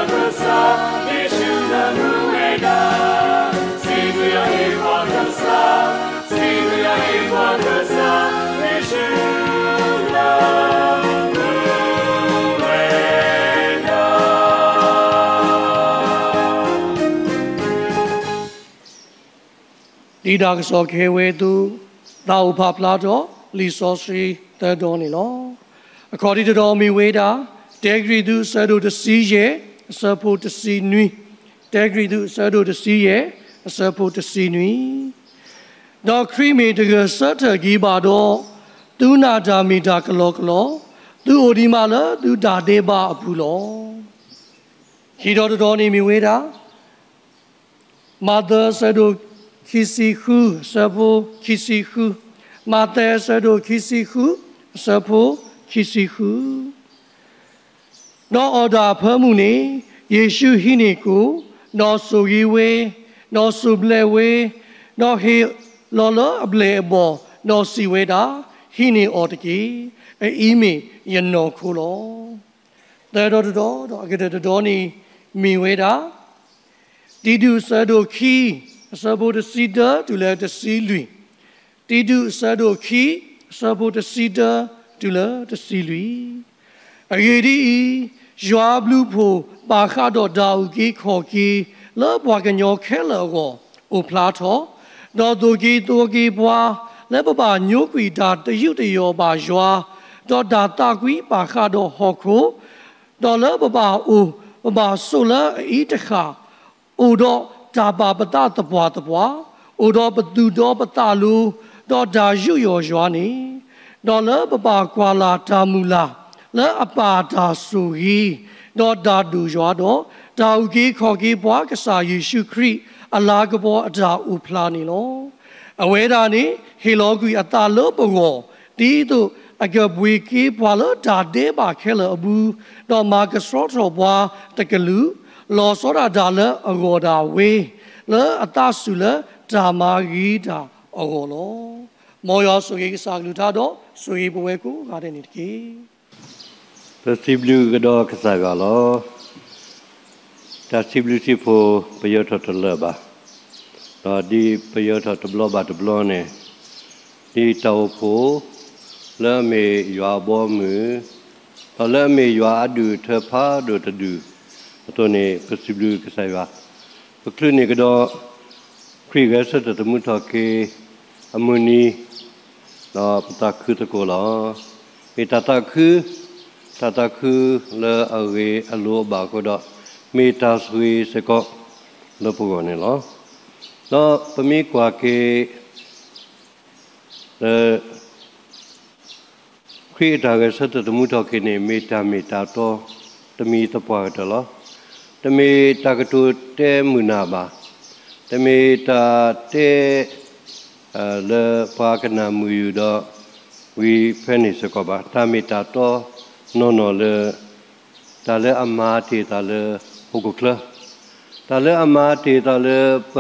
ကစၢ်, ယ့ၣ်ၡူးလၢမူဝဲဒၣ်, စံးဘျုးယွၤယွၤကစၢ်, စံးဘျုးယွၤယွၤကစၢ်, ယ့ၣ်ၡူးလၢမူဝဲဒၣ်. ဒ်တၢ်ကစီၣ်ခဲဝဲအသိး, သးအိၣ်ဖးဖျါထီၣ်လံာ်စီဆှံသၢတီၤန့ၣ်လီၤ. အခီၣ်ထံးတတီၤမ့ၢ်ဝဲဒၣ်, တၢကရံၣ်သူးအဆၢဒိၣ်တဆံယဲၢ် အဆၢဖိတဆံနွံ, တၢကရံၣ်သူးအဆၢဒိၣ်တဆံယဲၢ် အဆၢဖိတဆံနွံ. ဒီးခရံာ်မ့ၢ်တဂဲၤဆၢထၢၣ်က့ၤဘၣ်ဒီး, သုနာ်တၢ်မ့ၢ်တၢ်ကလီကလီ, သုအိၣ်ဒံးမးလၢသုတၢ်ဒဲးဘးအပူၤလီၤ. ခံတီၤတတီၤန့ၣ်မ့ၢ်ဝဲဒၣ်, မးသဲအဆၢဒိၣ်ခံဆံဃု အဆၢဖိခံဆံဃု, မးသဲအဆၢဒိၣ်ခံဆံဃု အဆၢဖိခံဆံဃု. ဒီးအီၣ်တၢ်အဖၢမုၢ်န့ၣ်, ယ့ၣ်ၡူးဟံးန့ၢ်ကိၣ်, ဒီးဆိၣ်ဂ့ၤဝဲ, ဒီးစူၣ်ဘျဲးဝဲ, ဒီးဟ့ၣ်လီၤလၢအဘျဲၣ်အဘီၣ်, ဒီးစံးဝဲဒၣ်, ဟံးန့ၢ်အီၤတက့ၢ်. အအံၤမ့ၢ်ယနီၢ်ခိလီၤ. သၢတီၤတတီၤ, ဒီးအကတၢၢ်တတီၤန့ၣ်မ့ၢ်ဝဲဒၣ်, တံတူးအဆၢဒိၣ်ခံ အဆၢဖိတဆံတၢတုၤလၢတဆံလွံၢ်, တံတူးအဆၢဒိၣ်ခံ အဆၢဖိတဆံတၢတုၤလၢတဆံလွံၢ်. အဂ့ၢ်ဒ်အံၤ, ယွၤအဘျုးအဖှိၣ်ဘၣ်ဃးဒီးတၢ်အုၣ်က့ၤခီၣ်က့ၤလၢပှၤကညီခဲလၢာ်အဂီၢ် အိၣ်ဖျါထီၣ်, ဒီးသိၣ်က့ၤသီက့ၤပှၤ လၢပဘၣ်ညိကွံာ်တၢ်တယုၢ်တယီၣ်ဘၣ်ယွၤ, ဒီးတၢ်သးကွံဘၣ်ဃးဒီးဟီၣ်ခိၣ်, ဒီးလၢပဘၣ်အိၣ် ပဘၣ်ဆိးလၢအအံၤတဃၣ်, အိၣ်ဒီးတၢ်ပာ်ပသးသပှၢ်သပှၢ်, အိၣ်ဒီးပသူၣ်ဒီးပသးလိၤ, ဒီးတၢ်ယူးယီၣ်ယွၤန့ၣ်, ဒီးလၢပဘၣ်ကွၢ်လၢ်တၢ်မုၢ်လၢ် လၢအပၢ်တၢ်ဆိၣ်ဂ့ၤ, ဒီးတၢ်ဒိၣ်ယွၤဒီး တၢ်အုၣ်က့ၤခီၣ်က့ၤပှၤကစၢ်ယ့ၣ်ၡူးခရံာ်အလၤကပီၤအတၢ်အိၣ်ဖျါန့ၣ်လီၤ. အဝဲဒၣ်န့ၣ် ဟ့ၣ်လီၤကွံာ်အသးလၢပဂီၢ်, ဒ်သိးအကပှ့ၤက့ၤပှၤလၢတၢ်ဒဲးဘးခဲလၢာ်အပူၤ, ဒီးမၤကဆှီထီၣ်ပှၤတကလုာ်, လီၤဆီဒၣ်တၢ်လၢအဂီၢ်ဒၣ်ဝဲ, လၢအသးဆူၣ်လၢတၢ်မၤဂ့ၤတၢ်အဂီၢ်လီၤ. မ်ယွၤဆိၣ်ဂ့ၤကစၢ်အကလုၢ်ကထါဒီး ဆိၣ်ဂ့ၤပဝဲကိးဂၤဒဲးန့ၣ်တက့ၢ်. ပစံးဘျုးကဒီးကစၢ်ယွၤလီၤ. တၢ်စံးဘျုးစံးဖှိၣ် ပယၢၤထီၣ်တလၢာ်ဘၣ်, ဒီးဒ်ပယၢၤထီၣ်တဘျီဘၣ်တဘျီန့ၣ်, ဒ်တၢ်အိၣ်ဖှိၣ် လၢအမ့ၢ်ယွၤအဘီအမုၢ်, ဒီးလၢအမ့ၢ်ယွၤအဒူၣ်အထၢဖးဒိၣ်တဒူၣ်အသိးန့ၣ် ပစံးဘျုးကစၢ်ယွၤ, ပချုးန့ၢ်ကဒီး ခရံာ်ဂဲၤဆၢထၢၣ်သမူထီၣ်က့ၤအမုၢ်နံၤ, ဒီးပသးခုသကိးလီၤ. မ့ၢ်တၢ်သးခု, တၢ်သးခုလၢအဂ့ၤအလိၤအဘၣ်အဃိဒီး, မ့ၢ်တၢ်ဆိၣ်ဂ့ၤစ့ၢ်ကီးလၢပဂီၢ်န့ၣ်လီၤ. ဒီးပမ့ၢ်ကွၢ်က့ၤလၢ ခရံာ်အတၢ်ဂဲၤဆၢထၢၣ်သမူထီၣ်က့ၤန့ၣ် မ့ၢ်တၢ်မ့ၢ်တၢ်တီတမံၤသပှၢ်ကတၢၢ်လီၤ. တမ့ၢ်တၢ်ကတိၤတဲမုာ်နၢ်ဘၣ်, တမ့ၢ်တၢ်တဲ လၢပှၤကနၣ်မုာ်ယုာ်ဒီးဝံၤဖဲန့ၣ်စ့ၢ်ကီးဘၣ်. တၢ်မ့ၢ်တၢ်တီနီၢ်နီၢ်လၢ တၢ်လၢအမၤတ့ၢ်သးလၢဟီၣ်ခိၣ်ချၢ, တၢ်လၢအမၤတ့ၢ်သးလၢပ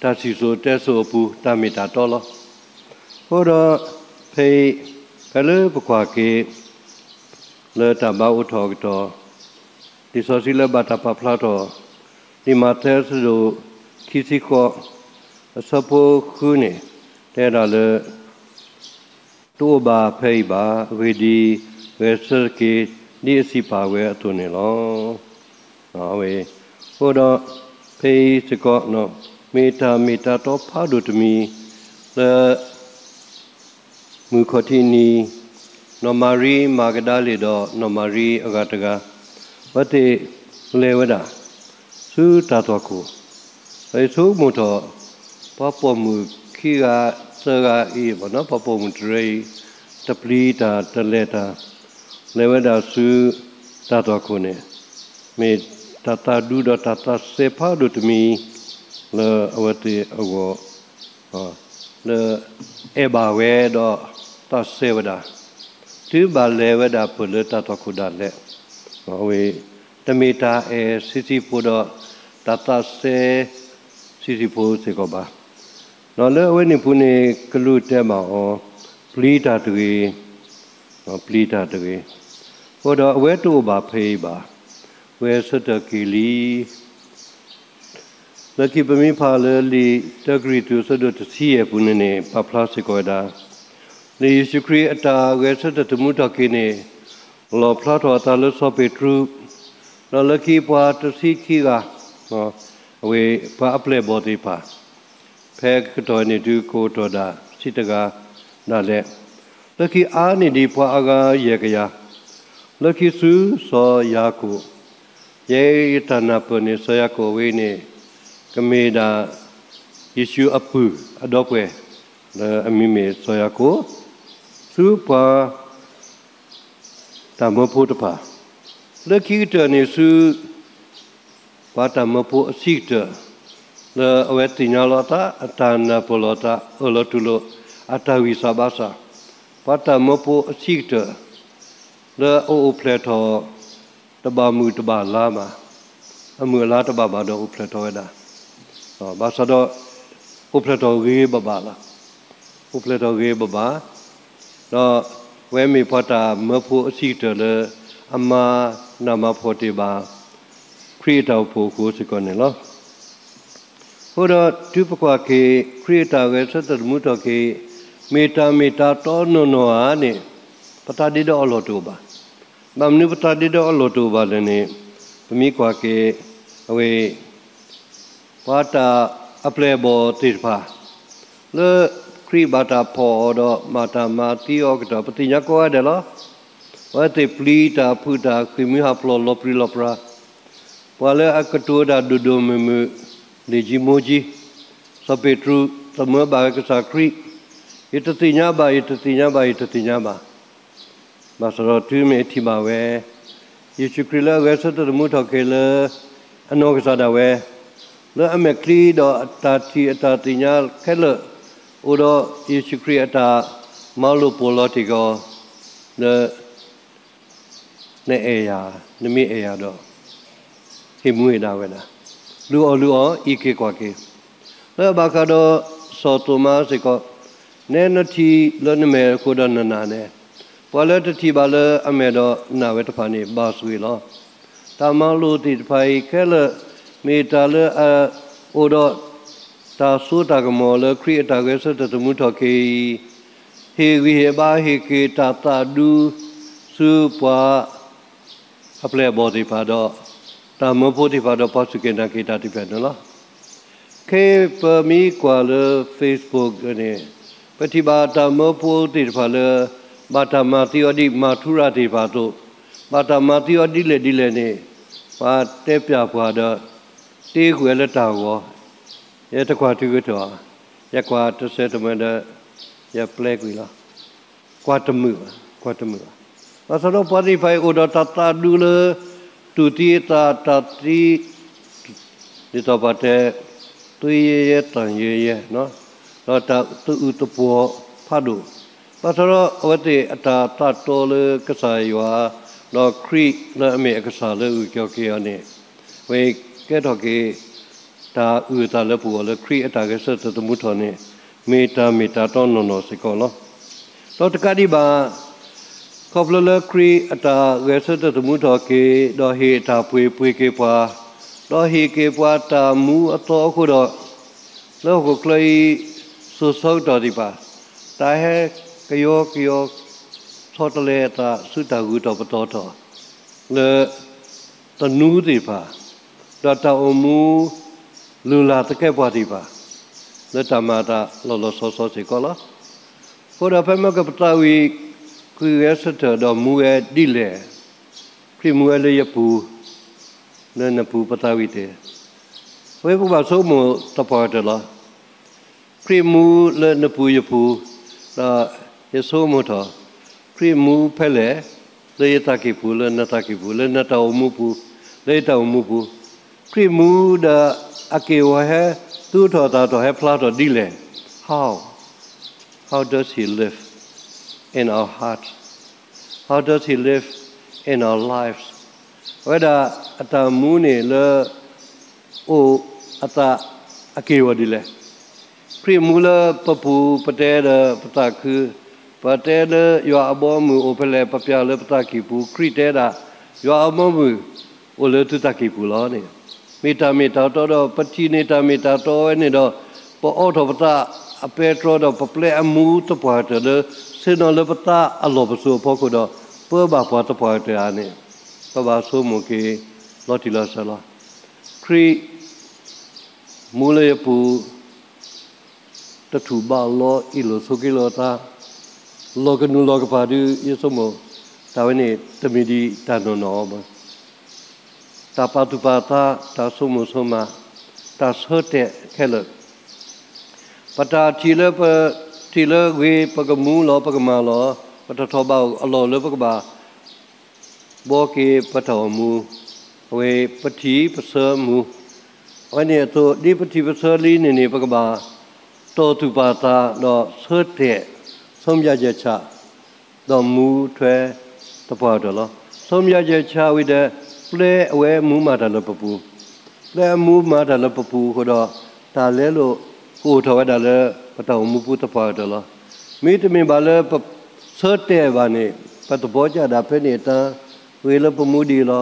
တၢ်စံၣ်စိၤတဲစိၤအပူၤ တၢ်မ့ၢ်တၢ်တီလီၤ. အဃိဒီး ဖဲအံၤ ဖဲလၢပကွၢ်က့ၤ လၢတၢ်ဘါအိၣ်ထီၣ်အကတီၢ်, လံာ်စီဆှံလၢဘၣ်တၢ်ပာ်ဖျါထီၣ် လံာ်မးသဲအဆၢဒိၣ်ခံဆံဃိး အဆၢဖိဃုန့ၣ် တဲဒၣ်လၢ တအိၣ်ဘၣ်ဖဲအံၤဘၣ်. အဂ့ၢ်ဒ်အံၤ, ဂဲၤဆၢထၢၣ်က့ၤ ဒ်အစံးပာ်ဝဲအသိးန့ၣ်လီၤ. အဝဲ အဃိဒီး ဖဲအံၤစ့ၢ်ကီး မ့ၢ်တၢ်မ့ၢ်တၢ်တီဖးဒိၣ်တမံၤ လၢ မုၢ်ခီၣ်ထံးနံၤ နီၢ်မၤရံမၤကဒၤလ့ၣ်ဒီး နီၢ်မၤရံအဂၤတဂၤ အဝဲသ့ၣ်လဲၤဝဲဒၣ် ဆူတၢ်သွၣ်ခိၣ်, ဒီးယဆိကမိၣ်ထီၣ် ပှၤပိာ်မုၣ်ခံဂၤသၢဂၤအံၤ ပှၤပိာ်မုၣ်တရၢအံၤ တပျံၤတၢ်တလဲၤတၢ် လဲၤဝဲဒၣ်ဆူတၢ်သွၣ်ခိၣ်န့ၣ် မ့ၢ်တၢ်သးဒူဒီးတၢ်သးစဲဖးဒိၣ်တမံၤ လၢအဝဲသ့ၣ်အဂီၢ် လၢအဲၣ်ဘၣ်ဝဲဒီးသးစဲဝဲဒၣ်, တုၤဘၣ်လဲၤဝဲဒၣ်ပၢၢ်လၢတၢ်သွၣ်ခိၣ်ဒၣ်လဲာ်, အဝဲ တမ့ၢ်တၢ်အဲၣ်ဆံးဆံးဖိဒီး တၢ်သးစဲဆံးဆံးဖိစ့ၢ်ကီးဘၣ်. ဒီးလၢအဝဲန့ၣ်ပူၤန့ၣ် ကလူးတဲဘၣ်အီၤ, ပျံၤတၢ်တဂ့ၤ, ပျံၤတၢ်တဂ့ၤ. အဃိဒီးအဝဲတအိၣ်ဘၣ်ဖဲအံၤဘၣ်. ဂဲၤဆၢထၢၣ်က့ၤလံ. လၢခံပမ့ၢ်ဖးလၢလံာ်တၢကရံၣ်သူး အဆၢဒိၣ်တဆံယဲၢ်ပူၤန့ၣ်န့ၣ် ပာ်ဖျါစ့ၢ်ကီးဝဲဒၣ် လၢယ့ၣ်ၡူးခရံာ်အတၢ်ဂဲၤဆၢထၢၣ်သမူထီၣ်က့ၤန့ၣ် လီၣ်ဖျါထီၣ်အသးလၢစီၤပ့းတရူး, ဒီးလၢခံပှၤတဆံခံဂၤ, အဝဲပှၤအပျဲၢ်အဘီၣ်သ့ၣ်တဖၣ် ဖဲကတီၢ်န့ၣ်တုၤကအိၣ်ထီၣ်ဒၣ်ဆံတဂၤဒၣ်လဲာ်, လၢခံအါန့ၢ်ဒံးပှၤအဂၤယဲၢ်ကယၤ, လၢခံဆူစီၤယၤကိာ်, ယဲယတၢ်နၢ်ပၢၢ်န့ၣ် စီၤယၤကိာ်ဝဲအံၤန့ၣ် ကမ့ၢ်ဒၣ် ယ့ၣ်ၡူးအပုၢ်အဒီပုၢ်ဝဲၢ် လၢအမံၤမ့ၢ်စီၤယၤကိာ်, ဆူပှၤ တၢ်မၢဖိတဖၣ်, လၢခံကတၢၢ်န့ၣ်ဆူ ပှၤတၢ်မၢဖိအဆံးကတၢၢ် လၢအဝဲသ့ၣ်ညါလီၤအသး အတၢ်နၢ်ပၢၢ်လီၤအသး အၢၣ်လီၤတူၢ်လိာ် အတၢ်ဂံၢ်စၢ်ဘါစၢ်, ပှၤတၢ်မၢဖိအဆံးကတၢၢ် လၢအအိၣ်ဖျဲၣ်ထီၣ် တဘၣ်မုၢ်တဘၣ်လါဘၣ်, အမုၢ်အလါတဘၣ်ဘၣ်ဒီးအိၣ်ဖျဲၣ်ထီၣ်ဝဲဒၣ်, ဘၣ်ဆၣ်ဒီး အိၣ်ဖျဲၣ်ထီၣ်ဂ့ၤဂ့ၤဘၣ်ဘၣ်လီၤ. အိၣ်ဖျဲၣ်ထီၣ်ဂ့ၤဂ့ၤဘၣ်ဘၣ်, ဒီးအဝဲမ့ၢ်ပှၤတၢ်မၢဖိအဆံးကတၢၢ်လၢ အမၤနးမၤဖှီၣ်တ့ၢ်ဘၣ် ခရံာ်အတၢ်အိၣ်ဖှိၣ်အဃိစ့ၢ်ကီးန့ၣ်လီၤ. အဃိဒီးတုၤပကွၢ်က့ၤ ခရံာ်အတၢ်ဂဲၤဆၢထၢၣ်သမူထီၣ်က့ၤ မ့ၢ်တၢ်မ့ၢ်တၢ်တီနီၢ်နီၢ်ဧါန့ၣ် ပသးဒ့ဒီအလီၢ်တအိၣ်ဘၣ်. ဘၣ်မနုၤပသးဒ့ဒီအလီၢ်တအိၣ်ဘၣ်လဲၣ်န့ၣ် ပမ့ၢ်ကွၢ်က့ၤ အဝဲ ပှၤတၢ်အပျဲၢ်အဘီၣ်သ့ၣ်တဖၣ် လၢခရံာ်ဘၣ်တၢ်ဖီၣ်အီၤဒီး ဘၣ်တၢ်မၤသံအီၤကတၢၢ် ပသ့ၣ်ညါကိးဂၤဒဲးလီၤ. အဝဲသ့ၣ်ပျံၤတၢ်ဖုးတၢ် ဃ့ၢ်မှံဟးဖျိးလီၤပြံလီၤပြါ, ပှၤလၢအကတိၤတၢ်ဒိၣ်ဒိၣ်မုၢ်မုၢ် လ့ၣ်ကံမိကံ, စီၤပ့းတရူး သမၢဘၣ်ဝဲကစၢ်ခရံာ်, ယတသ့ၣ်ညါဘၣ်, ယတသ့ၣ်ညါဘၣ်, ယတသ့ၣ်ညါဘၣ်. ဘၣ်ဆၣ်ဒီးတုၤမ့ၢ်ထံၣ်ဘၣ်ဝဲ ယ့ၣ်ၡူးခရံာ်လၢအဂဲၤဆၢထၢၣ်သမူထီၣ်က့ၤလၢ အနီၢ်ကစၢ်ဒၣ်ဝဲ လၢအမဲာ်ချံဒီးအတၢ်ထံၣ်အတၢ်သ့ၣ်ညါခဲလၢာ် အိၣ်ဒီးယ့ၣ်ၡူးခရံာ်အတၢ်မၤလိာ်ပိာ်လီၤတ့ၢ်ကီး လၢ နအဲၣ်ယၤ, နမ့ၢ်အဲၣ်ယၤဒီး ဟ့ၣ်မူဝဲဒၣ်ဝဲဒၣ်, လူၤအီၣ်လူၤအီ အံးက့ၤကွၢ်က့ၤ, လၢအဘၣ်ဃးဒီးစီၤသိၤမါစ့ၢ်ကီး, နဲနထံၣ်လၢနမဲာ်အဃိဒီးနနာ်နဲ, ပှၤလၢတထံၣ်ဘၣ်လၢအမဲာ်ဒီးနာ်ဝဲတဖၣ်န့ၣ် ဘၣ်ဆိၣ်ဂ့ၤလီၤ. တၢ်မၤလိာ်သ့ၣ်တဖၣ်အံၤခဲလၢာ် မ့ၢ်တၢ်လၢအအိၣ်ဒီး တၢ်စိတၢ်ကမီၤလၢခရံာ်အတၢ်ဂဲၤဆၢထၢၣ်သမူထီၣ်က့ၤအံၤ, ဟ့ၣ်ဂံၢ်ဟ့ၣ်ဘါ ဟ့ၣ်က့ၤတၢ်သးဒူ ဆူပှၤ အပျဲၢ်အဘီၣ်သ့ၣ်တဖၣ်ဒီး တၢ်မၢဖိသ့ၣ်တဖၣ်ဒီး ပှၤစူၢ်က့ၤနာ်က့ၤတၢ်သ့ၣ်တဖၣ်န့ၣ်လီၤ. ခဲအံၤပမ့ၢ်ကွၢ်လၢ Facebook န့ၣ် ပထံၣ်ဘၣ်တၢ်မၢဖိသ့ၣ်တဖၣ်လၢ ဘၣ်တၢ်မၤသံအီၤဒ်မၤထူရၤသ့ၣ်တဖၣ်အသိး, ဘၣ်တၢ်မၤသံအီၤဒ်လဲၣ်ဒ်လဲၣ်န့ၣ် ပှၤတဲပျၢ်ပှၤဒီး တ့ဃုာ်ဝဲလၢတၢ်ဂီၤ, ယတကွၢ်တုၤကတၢၢ်, ယကွၢ်တစဲးတမှဲဒီး ယပျဲကွံာ်လီၤ. ကွၢ်တမုာ်ဘၣ်, ကွၢ်တမုာ်ဘၣ်. ဘၣ်ဆၣ်ဒီးပှၤသ့ၣ်တဖၣ်အံၤအိၣ်ဒီးတၢ်သးဒူလၢ တူၢ်သံအသး တၢ်သံ ဒ်သိးပှၤတဲ သွေးယဲယဲ သံယဲယဲ ဒီးတၢ်သအုးသပှီၤဖးဒိၣ်, ဘၣ်ဆၣ်ဒီးအဝဲသ့ၣ်အတၢ်သးတီလၢကစၢ်ယွၤ, ဒီးခရံာ်လၢအမ့ၢ်အကစၢ်လၢအအုၣ်က့ၤခီၣ်က့ၤအီၤန့ၣ်, ဝဲကဲထီၣ်က့ၤ တၢ်အုၣ်အသးလၢပဂီၢ်လၢခရံာ်အတၢ်ဂဲၤဆၢထၢၣ်သမူထီၣ်န့ၣ် မ့ၢ်တၢ်မ့ၢ်တၢ်တီနီၢ်နီၢ်စ့ၢ်ကီးလီၤ. ဒီးတကးဒံးဘၣ် ခီဖျိလၢခရံာ်အတၢ်ဂဲၤဆၢထၢၣ်သမူထီၣ်က့ၤ, ဒီးဟ့ၣ်တၢ်ပှ့ၤပှ့ၤက့ၤပှၤ, ဒီးဟ့ၣ်က့ၤပှၤတၢ်မူအသီအဃိဒီး, လၢဟီၣ်ခိၣ်ချၢအံၤ စိၤဆၢကတီၢ်သ့ၣ်တဖၣ်, တၢ်ဟဲကယီကယီ ဆီတလဲအသးဆူတၢ်ဂုၤထီၣ်ပသီထီၣ် လၢ သနူသ့ၣ်တဖၣ်, ဒီးတၢ်အိၣ်မူလုၢ်လၢ်သကဲးပဝးသ့ၣ်တဖၣ်, လၢတၢ်မၤအသးလီၤလီၤဆီဆီစ့ၢ်ကီးလီၤ. အဃိဒီးဖဲမ့ၢ်ကပသးဝံၤ ခရံာ်ဂဲၤဆၢထၢၣ်ဒီးမူဝဲဒ်လဲၣ်, ခရံာ်မူဝဲလၢယပူၤ, လၢနပူၤပသးဝံၤသ့ၣ်, အဝဲပကဘၣ်ဆိကမိၣ်သပှၢ်ကတၢၢ်လီၤ. ခရံာ်မူလၢနပူၤယပူၤ, ဒီးယဆိကမိၣ်ထီၣ်, ခရံာ်မူဖဲလဲၣ်, လၢယသးကံၢ်ပူၤ, လၢနသးကံၢ်ပူၤ, လၢနတၢ်အိၣ်မူပူၤ, လၢယတၢ်အိၣ်မူပူၤ, ခရံာ်မူဒီးအက့ၢ်အဂီၤဟဲသူၣ်ထီၣ်သးထီၣ်ဟဲဖျါထီၣ်ဒ်လဲၣ်, how, how does he live in our heart, how does he live in our lives, အဝဲဒၣ်အတၢ်မူန့ၣ်လၢ အိၣ်အသးအက့ၢ်အဂီၤဒ်လဲၣ်. ခရံာ်မူလၢပပူၤပတဲဒီးပသးခု, ပတဲလၢယွၤအဘီအမုၢ်အိၣ်ဖဲလဲၣ် ပပျၢ်လၢပသးကံၢ်ပူၤ, ခရံာ်တဲဒၣ် ယွၤအဘီအမုၢ် အိၣ်လၢသုတၢ်ကံၢ်ပူၤလီၤန့ၣ်, မ့ၢ်တၢ်မ့ၢ်တၢ်တီဒီး ပထံၣ်န့ၢ်တၢ်မ့ၢ်တၢ်တီဝဲန့ၣ်ဒီး, ပအိးထီၣ်ပသးအပဲတြီဒီး ပပျဲအမူသပှၢ်ကတၢၢ်လၢ ဆ့ၣ်နီၤလၢပသးအလီၢ်ပစိၤအဖီခိၣ်ဒီး, ပၢဘၣ်ပှၤသပှၢ်ကတၢၢ်ဧါန့ၣ်, ပဘၣ်ဆိကမိၣ်က့ၤလီၤတံၢ်လီၤဆဲးလီၤ. ခရံာ် မူလၢယပူၤ တထူၣ်ဘးလီၤ အ့ၣ်လိာ်ဆိးက့လိာ်သး, လီၤကနူၤလီၤကပၤဒုး ယဆိကမိၣ် တၢ်ဝဲန့ၣ် တမ့ၢ်ဒံးတၢ်နီၢ်နီၢ်ဘၣ်. တၢ်ပာ်သူၣ်ပာ်သး, တၢ်ဆိကမိၣ်ဆိကမး, တၢ်ဆၢတဲာ်ခဲလၢာ်, ပတၢ်ထံၣ်လၢပထံၣ်လၢဂ့ၤ ပကမူလီၤ ပကမၤလီၤ, ပတထီၣ်ဘးအလီၢ်လၢပကဘၣ် ဘှီက့ၤပတၢ်အိၣ်မူ, အဝဲပထံၣ်ပဆၢမူ, အဝဲန့ၣ်အသိး ဒ်ပထံၣ်ပဆၢလံန့ၣ်န့ၣ် ပကဘၣ်တီၢ်သူၣ်ပာ်သး ဒီးဆၢတဲာ် ဆုံးဖြတ်ချက်ချ ဒီးမူထွဲသပှၢ်ကတၢၢ်လီၤ. ဆုံးဖြတ်ချက်ချဝံၤဒီး ပျဲအဝဲအမူမၤတၢ်လၢပပူၤ, ပျဲအမူမၤတၢ်လၢပပူၤအဃိဒီး တၢ်လဲလိာ်ကအိၣ်ထီၣ်ဝဲဒၣ်လၢ ပတၢ်အိၣ်မူပူၤသပှၢ်ကတၢၢ်လီၤ. မ့တမ့ၢ်ဘၣ်လၢပဆၢတဲာ်ဘၣ်န့ၣ် ပသဘောကျတာ ဖဲန့ၣ်အတၢ်ဂ့ၤလၢပမူဒံးလီၤ.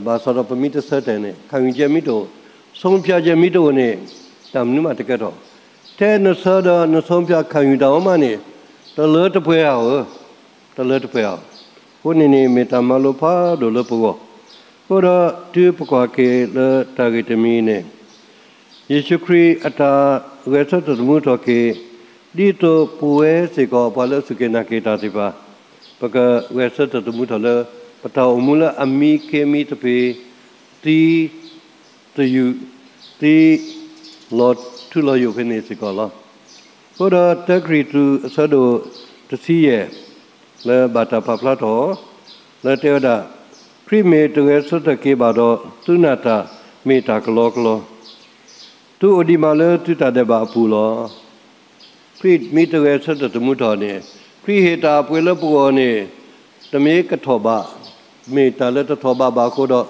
ဘၣ်ဆၣ်ဒီးပမ့ၢ်တဆၢတဲာ်န့ၣ် ခံယူချက်မ့ၢ်တအိၣ်, ဆုံးဖြတ်ချက်မ့ၢ်တအိၣ်န့ၣ် တၢ်မနုၤမးတကဲထီၣ်. ထဲနဆၢဒီးနဆုံးဖြတ်ခံယူတာမးန့ၣ် တလၢတပှဲၤဧါဧၢ, တလၢတပှဲၤဧါ. အဃိန့ၣ်န့ၣ် မ့ၢ်တၢ်မၤလိဖးဒိၣ်လၢပဂီၢ်. အဃိဒီးတုၤပကွၢ်က့ၤလၢတၢ်ဂ့ၢ်တမံၤန့ၣ် ယ့ၣ်ၡူးခရံာ်အတၢ်ဂဲၤဆၢထၢၣ်သမူထီၣ်က့ၤ ဒ်သိးပဝဲစ့ၢ်ကီး ပှၤလၢအစူၢ်က့ၤနာ်က့ၤတၢ်သ့ၣ်တဖၣ် ပကဂဲၤဆၢထၢၣ်သမူထီၣ်လၢ ပတၢ်အိၣ်မူလၢအမံခ့မံသပ့ၤ သံသယုၢ် သံလီၤထူလီၤယိာ်ဖဲန့ၣ်စ့ၢ်ကီးလီၤ. အဃိဒီးတၢကရံၣ်သူးအဆၢဒိၣ်တဆံယဲၢ် လၢဘၣ်တၢ်ပာ်ဖျါထီၣ် လၢတဲဝဲဒၣ်, ခရံာ်မ့ၢ်တဂဲၤဆၢထၢၣ်က့ၤဘၣ်ဒီး သုနာ်တၢ်မ့ၢ်တၢ်ကလီကလီ, သုအိၣ်ဒံးမးလၢသုတၢ်ဒဲးဘးအပူၤလီၤ. ခရံာ်မ့ၢ်တဂဲၤဆၢထၢၣ်သမူထီၣ်န့ၣ် ခရံာ်ဟ့ၣ်တၢ်အပှ့ၤလၢပဂီၢ်န့ၣ် တမ့ၢ်ကထီၣ်ဘး, မ့ၢ်တၢ်လၢတထီၣ်ဘးဘၣ်အဃိဒီး,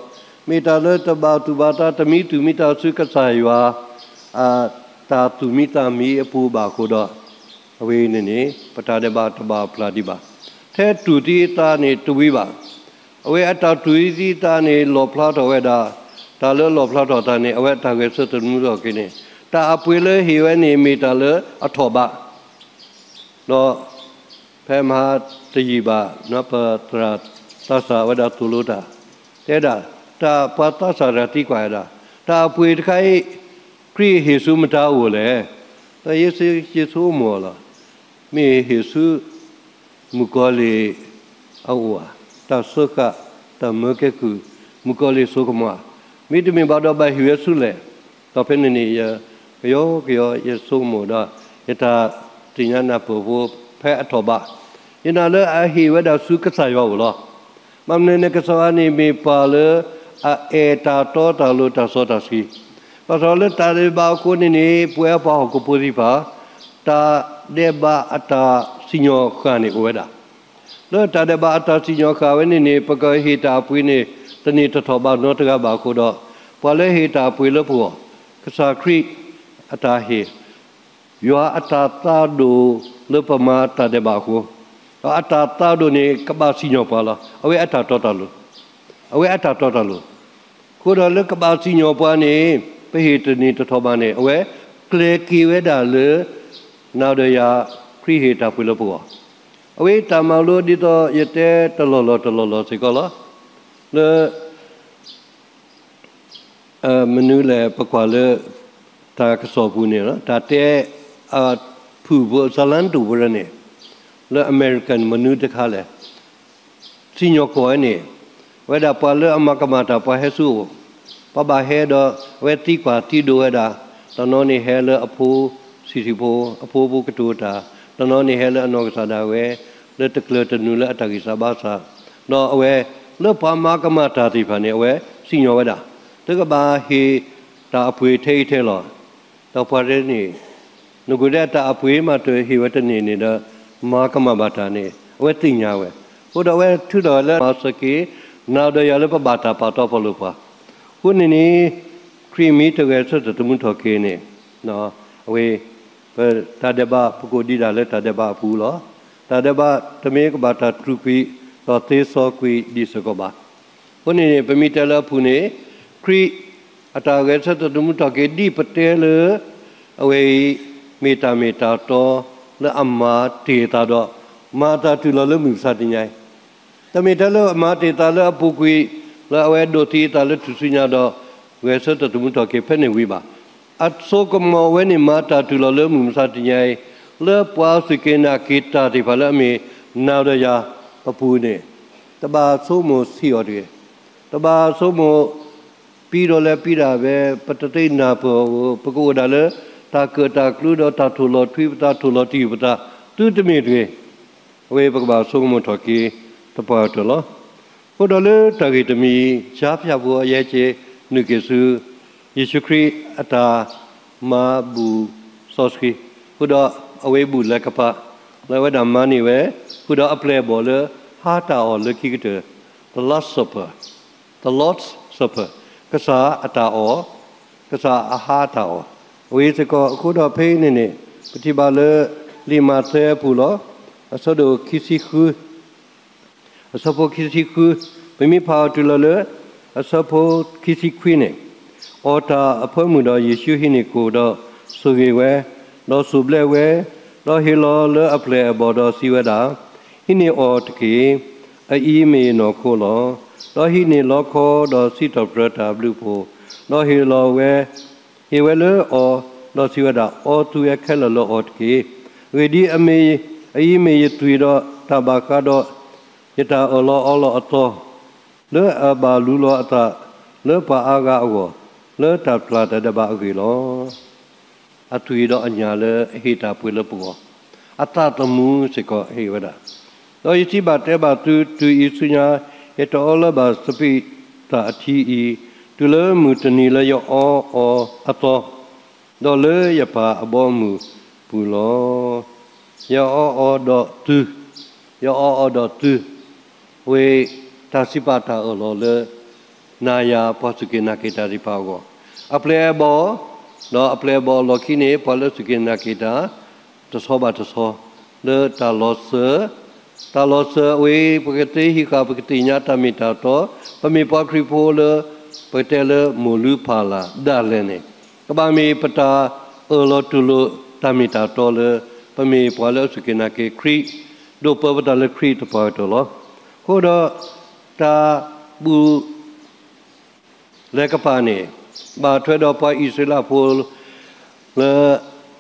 မ့ၢ်တၢ်လၢတဘၣ်သူၣ်ဘၣ်သး တမံသူၣ်မံသးဆူကစၢ်ယွၤ အတၢ်သူၣ်မံသးမံအပူၤဘၣ်အဃိဒီး, အဝဲန့ၣ်န့ၣ် ပတၢ်ဒဲးဘးတဘၣ်ဖျါဒံးဘၣ်. ထဲတူၢ်သံအသးန့ၣ်တဝံၤဘၣ်. အဝဲအတၢ်တူၢ်သံအသးန့ၣ် လီၣ်ဖျါထီၣ်ဝဲဒၣ်, တၢ်လၢလီၣ်ဖျါထီၣ်အသးန့ၣ် အဝဲအတၢ်ဂဲၤဆၢထၢၣ်သမူထီၣ်က့ၤန့ၣ် တၢ်အပှ့ၤလၢဟ့ၣ်ဝဲန့ၣ် မ့ၢ်တၢ်လၢအထီၣ်ဘး ဒီးဖဲမဟါတယံာ်ဘၣ် ပသရၣ်သးစၢ်ဝဲဒၣ်သိၣ်လိတၢ် တဲဒၣ်, တၢ်ပှၤသးစၢ်တဂၤသံကွၢ်ဝဲဒၣ်, တၢ်အပှ့ၤတခါအံၤ ခရံာ်ဟ့ၣ်ဆူမတၤအအိၣ်လဲၣ်. ဒီးယ့ၣ်ၡူးဆိကမိၣ်လီၤ, မ့ၢ်ဟ့ၣ်ဆူ မုၣ်ကီၤလံၢ်အအိၣ်ဧါ, တၢ်စၢဃာ် တၢ်မၢကဲကုၢ် မုၣ်ကီၤလံၢ်စိကမီၤ, မ့တမ့ၢ်ဘၣ်ဒီးဘၣ်ဟ့ၣ်ဝဲဆူလဲၣ်. ဒီးဖဲန့ၣ်န့ၣ် ယကယီကယီ ယဆိကမိၣ်ဒီး ယတၢ်သ့ၣ်ညါနၢ်ပၢၢ်ဖိဖဲအထီၣ်ဘး, ယနာ်လၢအဟ့ၣ်ဝဲဒၣ်ဆူကစၢ်ယွၤအအိၣ်လီၤ. ဘၣ်မနုၤန့ၣ် ကစၢ်ယွၤန့ၣ်မ့ၢ်ပှၤလၢအအဲၣ်တၢ်တီတၢ်လိၤတၢ်စီတၢ်ဆှံ, ဘၣ်ဆၣ်လၢတၢ်ဒဲးဘးအဃိန့ၣ်န့ၣ် ပဝဲပှၤဟီၣ်ခိၣ်ဖိသ့ၣ်တဖၣ် တၢ်ဒဲးဘးအတၢ်စံၣ်ညီၣ်ဃၣ်န့ၣ်အိၣ်ဝဲဒၣ် လၢတၢ်ဒဲးဘးအတၢ်စံၣ်ညီၣ်ဃၣ်ဝဲန့ၣ်န့ၣ် ပကဟ့ၣ်တၢ်အပှ့ၤန့ၣ် တန့ၢ်တထီၣ်ဘးနီတဂၤဘၣ်အဃိဒီး, ပှၤလၢဟ့ၣ်တၢ်အပှ့ၤလၢပဂီၢ်, ကစၢ်ခရံာ်အတၢ်ဟ့ၣ်, ယွၤအတၢ်သးဒိၣ်လၢပမၤတၢ်ဒဲးဘးအဃိ, ဒီးအတၢ်သးဒိၣ်န့ၣ် ကဘၣ်စံၣ်ညီၣ်ပှၤလီၤ. အဝဲအတၢ်တီတၢ်လိၤ, အဝဲအတၢ်တီတၢ်လိၤ အဃိဒီးလၢကဘၣ်စံၣ်ညီၣ်ပှၤန့ၣ် ပဟ့ၣ်တန့ၢ်တထီၣ်ဘးန့ၣ် အဝဲကျဲၤက့ၤဝဲဒၣ်လၢ နၤဒီးယၤ ခရံာ်ဟ့ၣ်တၢ်ပှ့ၤလၢပဂီၢ်, အဝဲတၢ်မၤလိဒ်သိးယတဲတလီၢ်လီၢ်တလီၢ်လီၢ်စ့ၢ်ကီးလီၤ. လၢ မနုၤလဲၣ် ပကွၢ်လၢ တၢ်ကစီၣ်ပူၤန့ၣ် တၢ်တဲ အဖုၣ်ဖိ ဇာတ်လမ်းတိုၣ်ဖိန့ၣ် လၢအမဲရကၤမနုၤတခါလဲၣ် စံၣ်ညီၣ်ကွီၢ်ဝဲန့ၣ် အဝဲဒၣ်ပှၤလၢအမၤကမၣ်တၢ် ပှၤဟဲဆူအအိၣ်, ပှၤဘၣ်ဟဲဒီး အဝဲသံကွၢ်သံဒိးဝဲဒၣ်, တနီၤန့ၣ်ဟဲလၢအဖိ ဆံးဆံးဖိ အဖိဖိကတိၤတၢ်, တနီၤန့ၣ်ဟဲလၢအနီၢ်ကစၢ်ဒၣ်ဝဲ လၢတကျၢၤတနုာ်လၢအတၢ်ဂံၢ်စၢ်ဘါစၢ်, ဒီးအဝဲ လၢပှၤမၤကမၣ်တၢ်သ့ၣ်တဖၣ်န့ၣ် အဝဲစံၣ်ညီၣ်ဝဲဒၣ်, တကဘၣ်ဟ့ၣ်တၢ်အပှ့ၤထဲအံၤထဲလီၤ. ဒီးပှၤတန့ၣ် နကွၢ်ဒဲးတၢ်အပှ့ၤမးတဟ့ၣ်ဝဲတန့ၢ်န့ၣ်ဒီး မၤကမၣ်ဘၣ်တၢ်န့ၣ် အဝဲသ့ၣ်ညါဝဲ, အဃိဒီးအဝဲထုးထီၣ်လၢမၤစၢၤက့ၤ နၤဒီးယၤလၢပဘၣ်တၢ်ပာ်တီပာ်လိၤပှၤ, အဃိန့ၣ်န့ၣ် ခရံာ်မ့ၢ်တဂဲၤဆၢထၢၣ်သမူထီၣ်က့ၤန့ၣ် အဝဲ ပတၢ်ဒဲးဘး ပကအိၣ်ဒံးဒၣ်လၢတၢ်ဒဲးဘးအပူၤလီၤ. တၢ်ဒဲးဘးတမ့ၢ်ကဘၣ်တၢ်တြူာ်ကွံာ် ဒီးသ့စီကွံာ်ဒံးစ့ၢ်ကီးဘၣ်. အဃိန့ၣ်န့ၣ် ပမ့ၢ်တဲလၢအပူၤန့ၣ် ခရံာ်အတၢ်ဂဲၤဆၢထၢၣ်သမူထီၣ်က့ၤ ဒ်ပတဲလၢ အဝဲအံၤ မ့ၢ်တၢ်မ့ၢ်တၢ်တီလၢအမၤတ့ၢ်အသးဒီး မၤအတၢ်တုၤလီၤလၢမုၢ်မဆါတနံၤအံၤ, တမ့ၢ်ထဲလၢအမၤတ့ၢ်အသးလၢအပူၤကွံာ် လၢအဝဲဒိးသံအသးလၢထူၣ်စုညါဒီး ဂဲၤဆၢထၢၣ်သမူထီၣ်က့ၤဖဲန့ၣ်ဝံၤဘၣ်. အစိကမီၤဝဲန့ၣ် မၤတၢ်တုၤလီၤလၢမုၢ်မဆါတနံၤအံၤ လၢပှၤစူၢ်က့ၤနာ်က့ၤတၢ်သ့ၣ်တဖၣ်လၢအမ့ၢ်နၤဒီးယၤ ပပူၤန့ၣ် တဘၣ်ဆိကမိၣ်ဆံးအီၤတဂ့ၤ. တဘၣ်ဆိကမိၣ် ပံဒီးလဲၤပံဒၣ်ဖဲ ပတသ့ၣ်နၢ်ပၢၢ်ဧိၤ ပကအိၣ်ဒၣ်လၢ တၢ်ကၢၣ်တၢ်ကျူဒီးတၢ်ထိၣ်လီၤထွံပသး ထိၣ်လီၤတံၢ်ပသး သုတမ့ၢ်တဂ့ၤ. အဝဲပကဘၣ်ဆိကမိၣ်ထီၣ်က့ၤ သပှၢ်ကတၢၢ်လီၤ. အဃိဒီးလၢတၢ်ဂ့ၢ်တမံၤ ဆါဖၠၣ်ဖိအယဲၢ်က့ နုာ်က့ၤဆူ ယ့ၣ်ၡူးခရံာ်အတၢ်မၤဘူၣ်စီဆှံ ဃုာ်ဒီးအဝဲဘူၣ်လဲၤကပၤ လၢအဝဲဒၣ်မၤန့ၢ်ဝဲ ဃုာ်ဒီးအပျဲၢ်အဘီၣ်လၢဟါတၢ်အီၣ်လၢခံကတၢၢ် the Lord's Supper, the Lord's Supper ကစၢ်အတၢ်အီၣ်, ကစၢ်အဟါတၢ်အီၣ်, အဝဲစ့ၢ်ကီးအဃိဒီးဖဲအံၤန့ၣ်န့ၣ် ပထံၣ်ဘၣ်လၢ လံာ်မးသဲအပူၤလီၤ. အဆၢဒိၣ်ခံဆံဃု အဆၢဖိခံဆံဃု, ပမ့ၢ်ဖးအီၤတုၤလီၤလၢ အဆၢဖိခံဆံခွံန့ၣ်, အီၣ်တၢ်အဖၢမုၢ်ဒီးယ့ၣ်ၡူးဟံးန့ၢ်ကိၣ်ဒီးဆိၣ်ဂ့ၤဝဲ, ဒီးစိၣ်ဘျဲးဝဲ, ဒီးဟ့ၣ်လီၤလၢအပျဲၢ်အဘီၣ်ဒီးစံးဝဲဒၣ်, ဟံးန့ၢ်အီၤတက့ၢ်. အအံၤမ့ၢ်ယနီၢ်ခိလီၤ. ဒီးဟံးန့ၢ်လီခီဒီးစံးထီၣ်ပတြၢၤတၢ်ဘျုးအဖှိၣ်, ဒီးဟ့ၣ်လီၤဝဲ ဟ့ၣ်ဝဲလၢအီၤ, ဒီးစံးဝဲဒၣ်, အီသုဝဲခဲလၢာ်လၢအီၤတက့ၢ်. အဂ့ၢ်ဒ်အံၤ, အအံၤမ့ၢ်ယသွံၣ်ဒီးတၢ်ဘၣ်ဃးဒီး ယတၢ်အၢၣ်လီၤအီလီၤအသီ, လၢအဘၣ်လူလီၤအသးလၢပှၤအါဂၤအဂီၢ်, လၢတၢ်ပျၢ်တၢ်ဒဲးဘးအဂ့ၢ်လီၤ. အသွံၣ်ဒီးအညၣ်လၢအဟ့ၣ်တၢ်ပှ့ၤလၢပဂီၢ်, အသးသမူစ့ၢ်ကီးဟ့ၣ်ဝဲဒၣ်, ဒီးယထံၣ်ဘၣ်တဲဘၣ်သုတုၤအံၤဆူညါ, ယတအီလၢၤဘၣ်စပံးသၣ်အထံအံၤ, တုၤလၢမုၢ်တနံၤလၢယအီအီၤအသီ, ဒီးလၢယပၢ်အဘီအမုၢ်ပူၤလီၤ. ယအီအီၤဒီးသု, ယအီအီၤဒီးသု, ဝဲတၢ်စံးပာ်တၢ်အၢၣ်လီၤလၢ နၤယၤပှၤစူၢ်က့ၤနာ်က့ၤတၢ်သ့ၣ်တဖၣ်အဂီၢ်, အပျဲၢ်အဘီၣ်, ဒီးအပျဲၢ်အဘီၣ်အလီၢ်ခံန့ၣ် ပှၤလၢစူၢ်က့ၤနာ်က့ၤတၢ် တဆီဘၣ်တဆီ, လၢတၢ်လီၤစၢၤ, တၢ်လီၤစၢၤအဝဲ ပကသ့ဟံးဃာ် ပကသ့ၣ်ညါတၢ်မ့ၢ်တၢ်တီ, ပမ့ၢ်ပှၤခရံာ်ဖိလၢ ပကတဲလၢမိၢ်လုၢ်ဖးလၢ်ဒၣ်လဲာ်န့ၣ်, ကဘၣ်မ့ၢ်ပတၢ်အၢၣ်လီၤတူၢ်လိာ်တၢ်မ့ၢ်တၢ်တီလၢ ပမ့ၢ်ပှၤလၢအစူၢ်က့ၤနာ်က့ၤခရံာ်, ဒိးပၢပတၢ်လၢခရံာ်သပှၢ်ကတၢၢ်လီၤ. အဃိဒီး တၢ်ဘူၣ် လဲၤကပၤန့ၣ် ဘၣ်ထွဲဒီးပှၤအံၣ်စရ့လးဖိ လၢ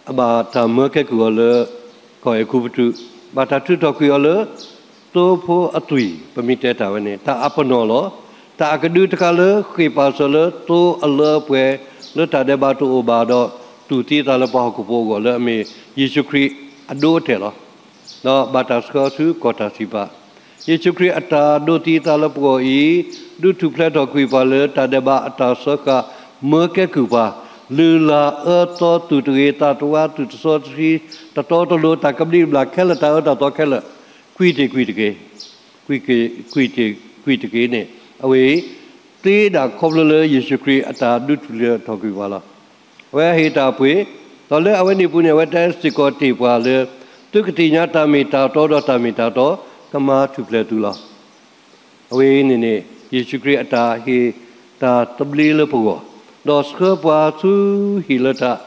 အဘၣ်တၢ်မၢကဲကုၢ်အီၤလၢ ကီၢ်အဲၤကူပတူး, ဘၣ်တၢ်ထုးထီၣ်ကွံာ်အီၤလၢ သိဖိအသွံၣ် ပမ့ၢ်တဲတၢ်ဝဲန့ၣ် တၢ်အပနီၣ်လီၤ. တၢ်အကဒုတခါလၢဃ့ၢ်ပာ်စၢၤလၢသိအလၢအပှဲၤ လၢတၢ်ဒဲးဘးတအိၣ်ဘၣ်ဒီး တူၢ်သံအသးလၢပှၤဟီၣ်ခိၣ်ဖိအဂီၢ်လၢအမ့ၢ်ယ့ၣ်ၡူးခရံာ်အဒိအတဲာ်လီၤ. ဒီးဘၣ်တၢ်ဆှၢဆူကီၢ်တၢ်စံးပာ် ယ့ၣ်ၡူးခရံာ်အတၢ်ဒိးသံအသးလၢပဂီၢ်အံၤ ဒုးထူၣ်ဖျဲးထီၣ်ကွံာ်ပှၤလၢတၢ်ဒဲးဘးအတၢ်စၢဃာ် မၢကဲကုၢ်ပှၤ, လုၢ်လၢ်အၢသီသူၣ်တဂ့ၤ သးတဝါသူၣ်တစီတဆှံ တတီတလိၤ တၢ်ကဘျံးကဘျၣ်ခဲလၢာ် တၢ်အၢတၢ်သီခဲလၢာ် ကွံာ်တ့ၢ်ကွံာ်တက့ၢ်, ကွံာ်တ့ၢ်ကွံာ်တက့ၢ်န့ၣ် အဝဲအံၤ သ့ဒၣ်ခီဖျိလၢယ့ၣ်ၡူးခရံာ်အတၢ်ဒုးထူၣ်ဖျဲးထီၣ်ကွံာ်ပှၤလီၤ. အဝဲဟ့ၣ်တၢ်ပှ့ၤ, ဒီးလၢအဝဲန့ၣ်အပူၤန့ၣ် အဝဲတဲစ့ၢ်ကီးတ့ၢ်ပှၤလၢ သုကသ့ၣ်ညါတၢ်မ့ၢ်တၢ်တီဒီးတၢ်မ့ၢ်တၢ်တီ ကမၤထူၣ်ဖျဲးသုလီၤ. အဝဲအံၤန့ၣ်န့ၣ် ယ့ၣ်ၡူးခရံာ်အတၢ်ဟ့ၣ်တၢ်သဘျ့လၢပဂီၢ်, ဒီးဆှၢပှၤဆူဟံၣ်လၢထး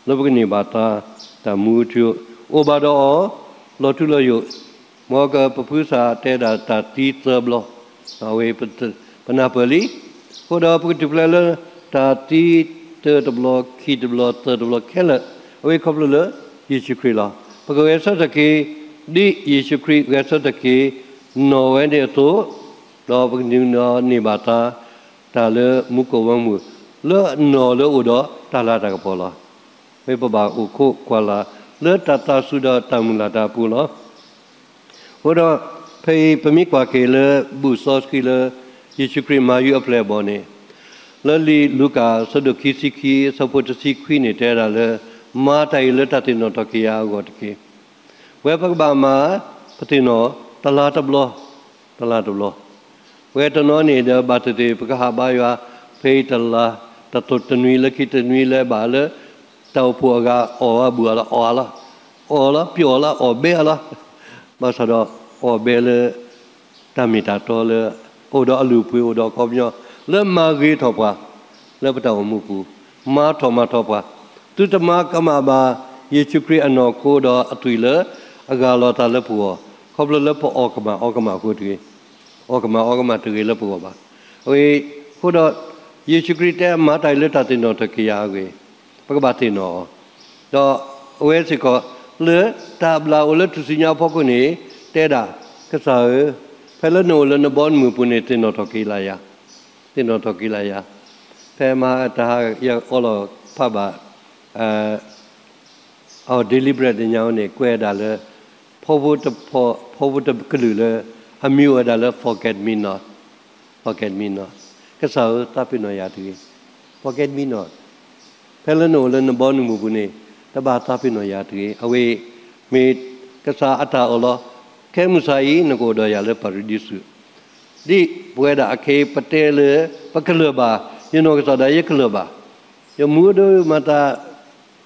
လၢပကန့ၢ်ဘၣ်တၢ်မူထူ, အိၣ်ဘၣ်ဒီးအီၤ လီၤထူလီၤယိာ် မ်ကပဖုစၢ်တဲဒၣ်တၢ်သံသၢဘျီ, အဝဲ ပနၢ်ပၢၢ်လံ. အဃိဒီးပကထူၣ်ဖျဲးလၢ တၢ်သံတၢတဘျီ ခံတဘျီ သၢတဘျီခဲလၢာ် အဝဲခီဖျိလၢယ့ၣ်ၡူးခရံာ်လီၤ. ပကဂဲၤဆၢထၢၣ်က့ၤ ဒ်ယ့ၣ်ၡူးခရံာ်ဂဲၤဆၢထၢၣ်က့ၤ နီၢ်ဝဲန့ၣ်အသိး, ဒီးပကဒုးန့ၢ်ဘၣ်တၢ် တၢ်လၢမူခိၣ်ဝဲမုၢ် လၢအနီၢ်လၢအအိၣ်ဒီးတၢ်လၤတၢ်ကပီၤလီၤ. ဝဲပဘၣ်အိၣ်ခိးကွၢ်လၢ် လၢတၢ်သးစူၤဒီးတၢ်မုၢ်လၢ်တၢ်အပူၤလီၤ. အဃိဒီး ဖဲအံၤပမ့ၢ်ကွၢ်က့ၤလၢ ဘူၣ်စီဆှံလၢ ယ့ၣ်ၡူးခရံာ်မၤယုၤအပျဲၢ်အဘီၣ်န့ၣ်, လၢလံာ်လူၤကၣ် အဆၢဒိၣ်ခံဆံခံ အဆၢဖိတဆံခွံန့ၣ် တဲဒၣ်လၢ မၤတၢ်အံၤလၢတၢ်သ့ၣ်နီၣ်ထီၣ်က့ၤယၤအဂီၢ်တက့ၢ်. ဝဲပကဘၣ်မၤ ပသ့ၣ်နီၣ် တလါတဘျီ, တလါတဘျီ ဝဲတနီၤန့ၣ်ဒီး ဘၣ်သ့ၣ်သ့ၣ် ပကဟးဘါယွၤ ဖဲအံၤတလါ, တနွံလၢခံတနွံလၢ ဘၣ်လၢ တၢ်အိၣ်ဖှိၣ်အဂၤ အီၣ်ဝဲဘူၣ်အလီၢ် အီၣ်အလီၢ်, အီၣ်လီၢ်ပျီၣ်လီၢ် အီၣ်ဘဲအလီၢ်, ဘၣ်ဆၣ်ဒီး အီၣ်ဘဲလၢ တၢ်မ့ၢ်တၢ်တီလၢ အိၣ်ဒီးအလုၢ်အပှ့ၤ အိၣ်ဒီးအခီပညီ လၢမၤဂ့ၤထီၣ်ပှၤ လၢပတၢ်အိၣ်မူပူၤ, မၤထီၣ်မၤထီပှၤ, သုတမၤကမၣ်ဘၣ် ယ့ၣ်ၡူးခရံာ်အနီၢ်ခိဒီးအသွံၣ်လၢအဂၢ်လီၤအသးလၢပဂီၢ်, ခီဖျိလၢပအီၣ်ကမၣ်အီကမၣ်အဃိတဂ့ၤ, အီၣ်ကမၣ်အီကမၣ်တဂ့ၤလၢပဂီၢ်ဘၣ်. အဝဲအဃိဒီး ယ့ၣ်ၡူးခရံာ်တဲမၤတၢ်အံၤလၢတၢ်သ့ၣ်နီၣ်ထီၣ်က့ၤယၤအဂ့ၢ်, ပကဘၣ်သ့ၣ်နီၣ်အီၤ, ဒီးအဝဲစ့ၢ်ကီး လၢတၢ်ဘျၣ်အိၣ်လၢထူၣ်စုညါအဖီခိၣ်န့ၣ် တဲဒၣ်, ကစၢ်ဧၢ, ဖဲလၢနအိၣ်လၢနဘီနမုၢ်ပူၤန့ၣ် သ့ၣ်နီၣ်ထီၣ်က့ၤလၢယၤ, သ့ၣ်နီၣ်ထီၣ်က့ၤလၢယၤ, ဖဲမဟါတဟါယအီလီၤဖးဘၣ် အီၤ deliberate ညါန့ၣ် ကွဲးဝဲဒၣ်လၢ ဖီဖိတကလုာ်လၢ အမံၤအိၣ်ဝဲဒၣ်လၢ forget me not, forget me not, ကစၢ်ဧၢ သးပ့ၤနီၣ်ယၤတဂ့ၤ, forget me not, ဖဲလၢနအိၣ်လၢနဘီနမုၢ်ပူၤန့ၣ် တဘၣ်သးပ့ၤနီၣ်ယၤတဂ့ၤ. အဝဲမ့ၢ်ကစၢ်အတၢ်အၢၣ်လီၤ, ခဲမုၢ်ဆါအံၤ နကအိၣ်ဒီးယၤလၢပၤရဒံစူး ဒ်ပဝဲဒၣ်အခဲအံၤ ပတဲလၢ ပကလၢၢ်ဘၣ်, ယနီၢ်ကစၢ်ဒၣ်ယကလၢၢ်ဘၣ်, ယမူဒီးမၤတၢ်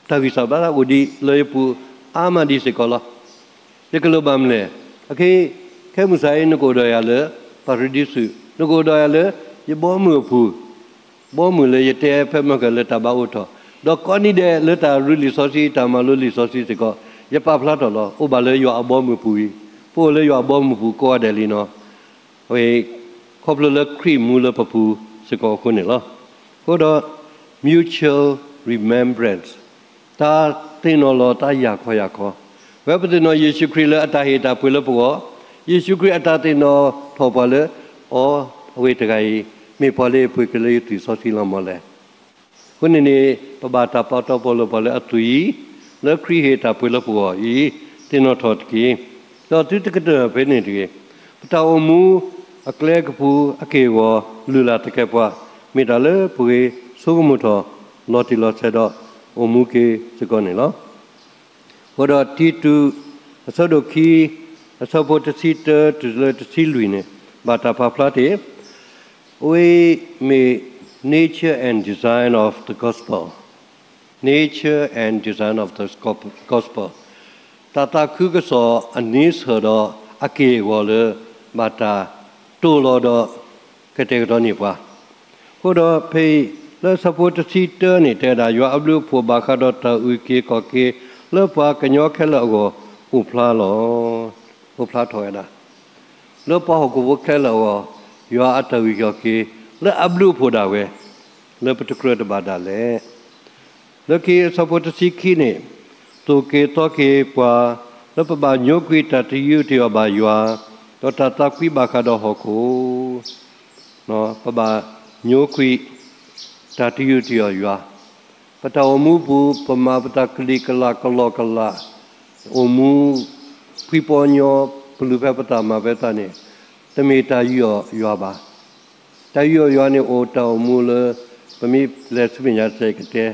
တၢ်ဂံၢ်စၢ်ဘါ အိၣ်ဒံးလၢယပူၤအါမးဒံးစ့ၢ်ကီးလီၤ. ယကလၢၢ်ဘၣ်မနုၤလဲၣ်. အခဲ, ခဲမုၢ်ဆါအံၤ နကအိၣ်ဒီးယၤလၢ ပၤရဒံစူး, နကအိၣ်ဒီးယၤလၢ ယဘီမုၢ်အပူၤ, ဘီမုၢ်လၢယတဲဖဲမုၢ်ဂီၤလၢတၢ်ဘါအိၣ်ထီၣ်, ဒီးကိးနံၤဒဲးလၢတၢ်ရူလံာ်စီဆှံ တၢ်မၤလိလံာ်စီဆှံစ့ၢ်ကီး ယပာ်ဖျါထီၣ်လီၤ. အိၣ်ဘၣ်လၢယွၤအဘီမုၢ်ပူၤအံၤ, ပအိၣ်လၢယွၤအဘီမုၢ်ပူၤကိးဂၤဒဲးလံနီၤ. အဝဲ ခီဖျိလၢခရံာ်မူလၢပပူၤစ့ၢ်ကီးအဃိန့ၣ်လီၤ. အဃိဒီး mutual remembrance, တၢ်သ့ၣ်နီၣ်လီၤတၢ်ယၢ်ခီယၢ်ခီ, ဝဲပသ့ၣ်နီၣ်ယ့ၣ်ၡူးခရံာ်လၢအတၢ်ဟ့ၣ်တၢ်ပှ့ၤလၢပဂီၢ်, ယ့ၣ်ၡူးခရံာ်အတၢ်သ့ၣ်နီၣ်ထီၣ်ပှၤလၢ အီၤ အဝဲတဂၤအံၤ မ့ၢ်ပှၤလၢအပှ့ၤက့ၤလၢယသွံၣ်စီဆှံလီၤမၢ်လဲၣ်. အဃိန့ၣ်န့ၣ် ပဘၣ်တၢ်ပာ်တီပီၢ်လိာ်ပှၤလၢအသွံၣ် လၢခရံာ်ဟ့ၣ်တၢ်ပှ့ၤလၢပဂီၢ်အံၤ သ့ၣ်နီၣ်ထီၣ်တက့ၢ်. ဒီးသုတကတၢၢ်ဖဲန့ၣ်တဂ့ၤ, ပတၢ်အိၣ်မူအကျဲကပူၤအက့ၢ်အဂီၤ လုၢ်လၢ်သကဲးပဝး မ့ၢ်တၢ်လၢပဂ့ၤဆိကမိၣ်ထီၣ် လီၤတံၢ်လီၤဆဲးဒီး အိၣ်မူက့ၤစ့ၢ်ကီးန့ၣ်လီၤ. အဃိဒီးတံတူး အဆၢဒိၣ်ခံ အဆၢဖိတဆံတၢတုၤလၢတဆံလွံၢ်န့ၣ် ဘၣ်တၢ်ပာ်ဖျါတ့ၢ် အဝဲမ့ၢ် nature and design of the gospel, nature and design of the gospel, တၢ်သးခုကစီၣ်အန့ဆၢၣ်ဒီးအက့ၢ်အဂီၤလၢ ဘၣ်တၢ်တိာ်လီၤဒီးကတဲာ်ကတီၤန့ၢ်ပှၤ အဃိဒီးဖဲအံၤ လၢဆၢဖိတဆံတၢန့ၣ် တဲဒၣ် ယွၤအဘျုးအဖှိၣ်ဘၣ်ဃးဒီးတၢ်အုၣ်က့ၤခီၣ်က့ၤ လၢပှၤကညီခဲလၢာ်အဂီၢ် အိၣ်ဖျါလီၤ. အိၣ်ဖျါထီၣ်ဝဲဒၣ် လၢပှၤဟီၣ်ခိၣ်ဖိခဲလၢာ်အဂီၢ် ယွၤအတၢ်အုၣ်က့ၤခီၣ်က့ၤ လၢအဘျုးအဖှိၣ်ဒၣ်ဝဲ လၢပတကြၢးတဘၣ်ဒၣ်လဲာ် လၢခံအဆၢဖိတဆံခံန့ၣ် သိၣ်က့ၤသီက့ၤပှၤ လၢပဘၣ်ညိကွံာ်တၢ်တယူးတယီၣ်ဘၣ်ယွၤ, ဒီးတၢ်သးကွံဘၣ်ဃးဒီးဟီၣ်ခိၣ် ပဘၣ်ညိကွံာ် တၢ်တယူးတယီၣ်ယွၤ, ပတၢ်အိၣ်မူပူၤ ပမၤပတၢ်ကလံၤကလးကလီကလး, အိၣ်မူ ဖှံပီညီ ပလူၤဖဲပသးမၤဖဲသးန့ၣ် တမ့ၢ်တၢ်ယူးယီၣ်ယွၤဘၣ်. တၢ်ယူးယီၣ်ယွၤန့ၣ်အိၣ်တၢ်အိၣ်မူလၢ ပမ့ၢ်လဲၤဆူမဲာ်ညါတစဲးကတဲ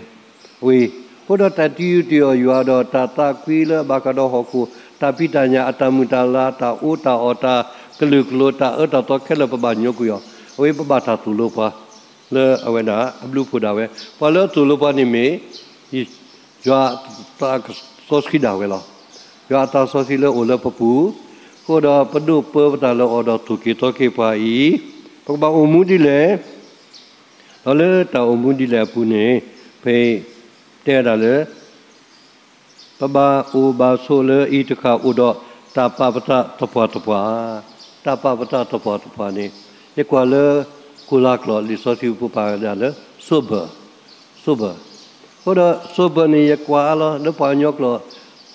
ဝံၤ, အဃိဒီးတၢ်တယူးတယီၣ်ယွၤဒီးတၢ်သးကွံလၢအဘၣ်ဃးဒီးဟီၣ်ခိၣ် တၢ်ဖံးတၢ်ညၣ် အတၢ်မုာ်တၢ်လၤ တၢ်အူတၢ်အီၣ် တၢ်ကလုာ်ကလိၤ တၢ်အၢတၢ်သီခဲလၢာ် ပဘၣ်ညိကွံာ်အီၤ, အဝဲပဘၣ်တၢ်သိၣ်လိပှၤ လၢအဝဲဒၣ်အဘျုးအဖှိၣ်ဒၣ်ဝဲ, ပှၤလၢအသိၣ်လိပှၤန့ၣ်မ့ၢ် ယွၤအသးစီဆှံဒၣ်ဝဲလီၤ. ယွၤအသးစီဆှံလၢအအိၣ်လၢပပူၤ, အဃိဒီးပဒိးပၢပသးလၢအီၤဒီးသိၣ်က့ၤသီက့ၤပှၤအံၤ, ပကဘၣ်အိၣ်မူဒ်လဲၣ် ဒီးလၢတၢ်အိၣ်မူဒ်လဲၣ်အပူၤန့ၣ် ဖဲတဲဒၣ်လၢ ပဘၣ်အိၣ်ဘၣ်ဆိးလၢအံၤတဃၣ်အိၣ်ဒီးတၢ်ပာ်ပသးသပှၢ်သပှၢ်, တၢ်ပာ်ပသးသပှၢ်သပှၢ်န့ၣ် ယကွၢ်လၢ ကိၤလၤကျိာ်လံာ်စီဆှံပူၤပာ်ဝဲဒၣ်လၢ sober, sober, အဃိဒီး sober န့ၣ် ယကွၢ်အါလီၤ လၢပှၤကညီကျိာ်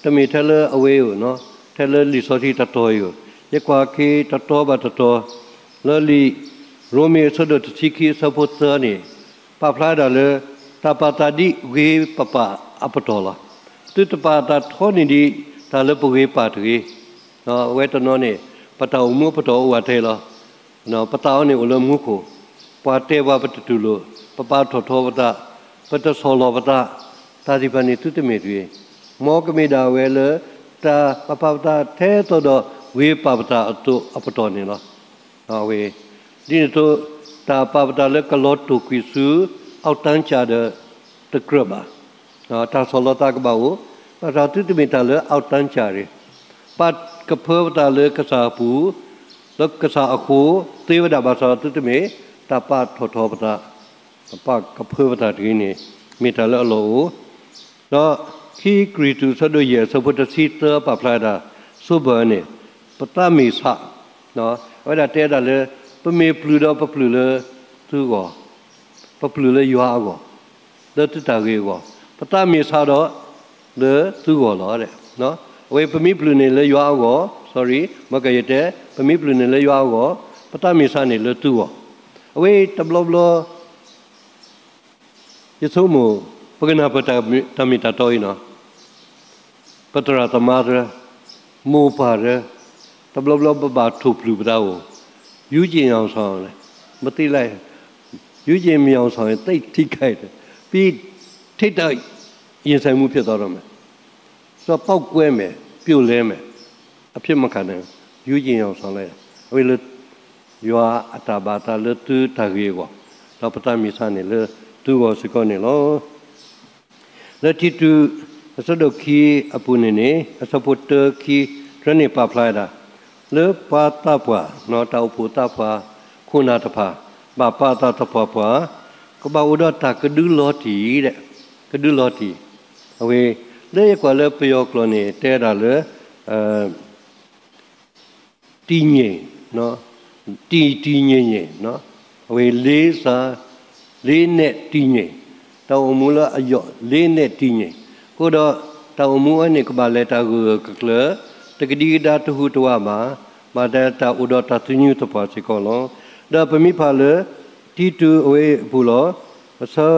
တမ့ၢ်ထဲလၢအဝဲအံၤ, ထဲလၢလံာ်စီဆှံတတီၤအံၤဧိၤ, ယကွၢ်က့ၤတတီၤဘၣ်တတီၤ လၢလံာ်ရိမ့ၤအဆၢဒိၣ်တဆံခံအဆၢဖိသၢန့ၣ် ပာ်ဖျါဒၣ်လၢ တၢ်ပာ်သးဒ်ဂ့ၤပပာ်အပတီၢ်လီၤ. သုတပာ်သးထီန့ၢ်ဒံးတၢ်လၢပဂ့ၤပာ်တဂ့ၤ. အဝဲတနီၤန့ၣ် ပတၢ်အိၣ်မူအပတီၢ်အိၣ်ဝဲထဲလီၤ. ပသးအီၤန့ၣ်အိၣ်လၢမူခိၣ်, ပှၤတဲပှၤပတတူၢ်လိာ်, ပပာ်ထီၣ်ထီပသး, ပတဆီၣ်လီၤပသး, တၢ်သ့ၣ်တဖၣ်န့ၣ်သုတမ့ၢ်တဂ့ၤ. မ်ကမ့ၢ်ဒၣ်ဝဲလၢ တၢ်ပာ်ပသးထဲသိးဒီးဂ့ၤပာ်ပသးအသိးအပတီၢ်န့ၣ်လီၤ. အဝဲ ဒ်န့ၣ်အသိး တၢ်ပာ်ပသးလၢကလီၤတိာ်ကွံာ်ဆူ အောက်တန်းကဒီး တကြၢးဘၣ်. တၢ်ဆီၣ်လီၤသးကဘၣ်အိၣ်, ဘၣ်ဆၣ်သုတမ့ၢ်တၢ်လၢ အောက်တန်းကဒီး, ပကဖၢပသးလၢကစၢ်အပူၤ, လၢကစၢ်အဃိသ့ဝဲဒၣ်ဘၣ်ဆၣ်ဒီး သုတမ့ၢ်တၢ်ပာ်ထီၣ်ထီပသး, တၢ်ပာ်ကဖၢပသးတဂ့ၤန့ၣ် မ့ၢ်တၢ်လၢအလီၢ်အိၣ်, ဒီးခံကရံၣ်သူးအဆၢဒိၣ်ယဲၢ်အဆၢဖိတဆံသၢပာ်ဖျါဝဲဒၣ် sober န့ၣ် ပသးမ့ၢ်ဆး, အဝဲဒၣ်တဲဒၣ်လၢ ပမ့ၢ်ပျုၢ်ဒီးပပျုၢ်လၢသုဂီၢ်, ပပျုၢ်လၢယွၤအဂီၢ်, လၢသုတၢ်ဂ့ၤအဂီၢ်, ပသးမ့ၢ်ဆးဒီး လၢသုဂီၢ်လီၤ. အဝဲပမ့ၢ်ပျုၢ်န့ၣ်လၢယွၤအဂီၢ်, sorry, မ့ၢ်ကယတဲ, ပမ့ၢ်ပျုၢ်န့ၣ်လၢယွၤအဂီၢ်, ပသးမ့ၢ်ဆးန့ၣ်လၢသုဂီၢ်, အဝဲတဘျီဘျီ ယဆိကမိၣ် ပကနၢ်ပၢၢ်တၢ်မ့ၢ်တၢ်တီအံၤနီၤ, ပသရၣ်သမါသၢ, မိၢ်ပၢ်သၢ, တဘျီဘျီပဘၣ်ထိၣ်ပျုၢ်ပသးအိၣ်, ယူက့ၣ်ညၣ်စီၣ်, မသ့လဲၣ်, ယူက့ၣ်ညၣ်စီၣ် သိထိကဲ, ပထ့တၢ် ရင်ဆိုင်မှု ဖြစ်သွားတော့မယ်, စီၤပီၣ်ကွဲမယ်, ပြိုလဲမယ်, အဖြစ်မခံနိုင်ဘူး, ယူက့ၣ်ညၣ်စီၣ်လဲၣ်, အဝဲလၢ ယွၤအတၢ်ဘၣ်သးလၢသုတၢ်ဂ့ၤအဂီၢ်, ဒီးပသးမ့ၢ်ဆးန့ၣ်လၢသုဂီၢ်စ့ၢ်ကီးန့ၣ်လီၤ. လၢတံတူး အဆၢဒိၣ်ခံအပူၤန့ၣ်န့ၣ် အဆၢဖိတၢ ခံ တၢန့ၣ်ပာ်ဖျါဝဲဒၣ်, လၢပှၤသးပှၢ် တၢ်အိၣ်ဖှိၣ်သးပှၢ် ခိၣ်နၢ်တဖၣ် ဘၣ်ပာ်သးသပှၢ်ပှၢ်, ကဘၣ်အိၣ်ဒီးတၢ်ကဒုလီၤတံၢ်, ကဒုလီၤတံၢ်, အဝဲ လၢယကွၢ်လၢပယီၤကျိာ်န့ၣ် တဲဒၣ်လၢ တည်ငြိမ်, တည်တည်ငြိမ်ငြိမ်, အဝဲ လေးစား, လေးနက်တည်ငြိမ်, တၢ်အိၣ်မူလၢအယိာ် လေးနက်တည်ငြိမ်, အဃိဒီး တၢ်အိၣ်မူဝဲန့ၣ် ကဘၣ်လဲၤတၢ်ဂၢၢ်ဂၢၢ်ကျၢၤကျၢၤ, တကဒံကဒါတဟူးတဝးဘၣ်, ဘၣ်တၢ်အိၣ်ဒီးတၢ်သညူးသပှၢ်စ့ၢ်ကီးလီၤ. ဒီးပမ့ၢ်ဖးလၢ တံတူးအဝဲအပူၤလီၤ. အဆၢ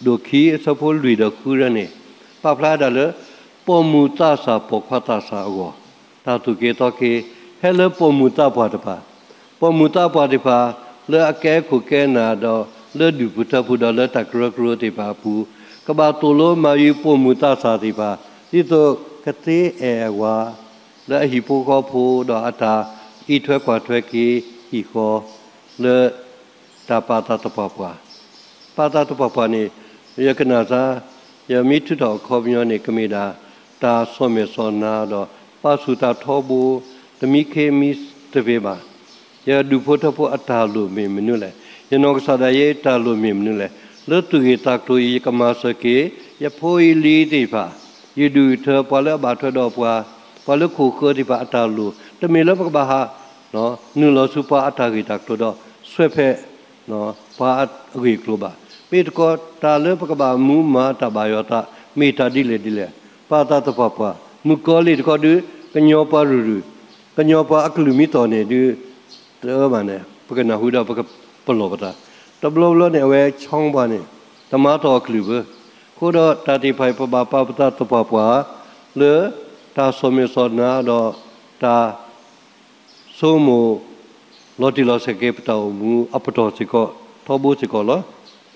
ဒိၣ်ခံ အဆၢဖိလွံၢ်ဒီးဃုန့ၣ် ပာ်ဖျါဒၣ်လၢ ပိာ်မုၣ်သးစၢ်ပိာ်ခွါသးစၢ်အဂီၢ်, တၢ်သူၣ်က့သီက့ ဟဲလၢပိာ်မုၣ်သးပှၢ်တဖၣ်, ပိာ်မုၣ်သးပှၢ်သ့ၣ်တဖၣ် လၢအကဲခိၣ်ကဲနၢ်ဒီး လၢဒူၣ်ပူၤထၢပူၤဒီးလၢတၢ်ကရၢကရိသ့ၣ်တဖၣ်အပူၤ, ကဘၣ်သိၣ်လိမၤယုၤပိာ်မုၣ်သးစၢ်သ့ၣ်တဖၣ်, ဒ်သိးကသ့အဲၣ်အဝၤ လၢအဟံၣ်ဖိဃီဖိဒီးအတၢ်အံးထွဲကွၢ်ထွဲက့ၤဟံၣ်ဃီ လၢတၢ်ပာ်သးသပှၢ်ပှၢ်, ပာ်သးသပှၢ်ပှၢ်န့ၣ် ယကနၣ်စါ, ယမ့ၢ်ထုးထီၣ်အခီပညီန့ၣ် ကမ့ၢ်ဒၣ် တၢ်ဆီၣ်မဲာ်ဆီၣ်နါဒီး ပာ်ဆူၣ်သးထီဘိ တမံခ့မံသပ့ၤဘၣ်. ယဒူၣ်ဖိထၢဖိအတၢ်လိၣ်မ့ၢ်မနုၤလဲၣ်, ယနီၢ်ကစၢ်ဒၣ်ယဲအတၢ်လိၣ်မ့ၢ်မနုၤလဲၣ်, လၢသူၣ်ဂ့ၢ်သးကျိၤအံၤ ယကမၤစၢၤက့ၤ ယဖိယလံၤသ့ၣ်တဖၣ်, ယဒူၣ်ယထၢ ပှၤလၢအဘၣ်ထွဲဒီးပှၤ, ပှၤလၢခိၣ်ဃၢသ့ၣ်တဖၣ်အတၢ်လိၣ်, တမ့ၢ်လၢပကဘၣ်ဟး နုာ်လီၤဆူပှၤအတၢ်ဂ့ၢ်တၢ်ကျိၤဒီး ဆွဲဖဲ ပှၤအဂ့ၢ်အကျိၤဘၣ်. မ့ၢ်တခီ တၢ်လၢပကဘၣ်မူမၤတၢ်ဘၣ်ယွၤသး မ့ၢ်တၢ်ဒ်လဲၣ်ဒ်လဲၣ်, ပာ်သးသပှၢ်ပှၢ်, မုၣ်ကီၤလံၢ်တခီဒုး ကညီပှၤရုၢ်ရုၢ်, ကညီပှၤအကလုၢ်မံသီၣ်န့ၣ်ဒုး တအၢဘၣ်န့ၣ် ပကနၢ်ဟူဒီးပကပလီၢ်ပသး, တဘျီဘျီန့ၣ် အဝဲဆီပှၤန့ၣ် တမၤထီၣ်အကလုၢ်ဘၣ်. အဃိဒီးတၢ်သ့ၣ်တဖၣ်အံၤ ပဘၣ်ပာ်ပသးသပှၢ်ပှၢ် လၢတၢ်ဆီၣ်မဲာ်ဆီၣ်နါဒီးတၢ် ဆိကမိၣ် လီၤတံၢ်လီၤဆဲးက့ၤ ပတၢ်အိၣ်မူအပတီၢ်စ့ၢ်ကီး ထီဘိစ့ၢ်ကီးလီၤ.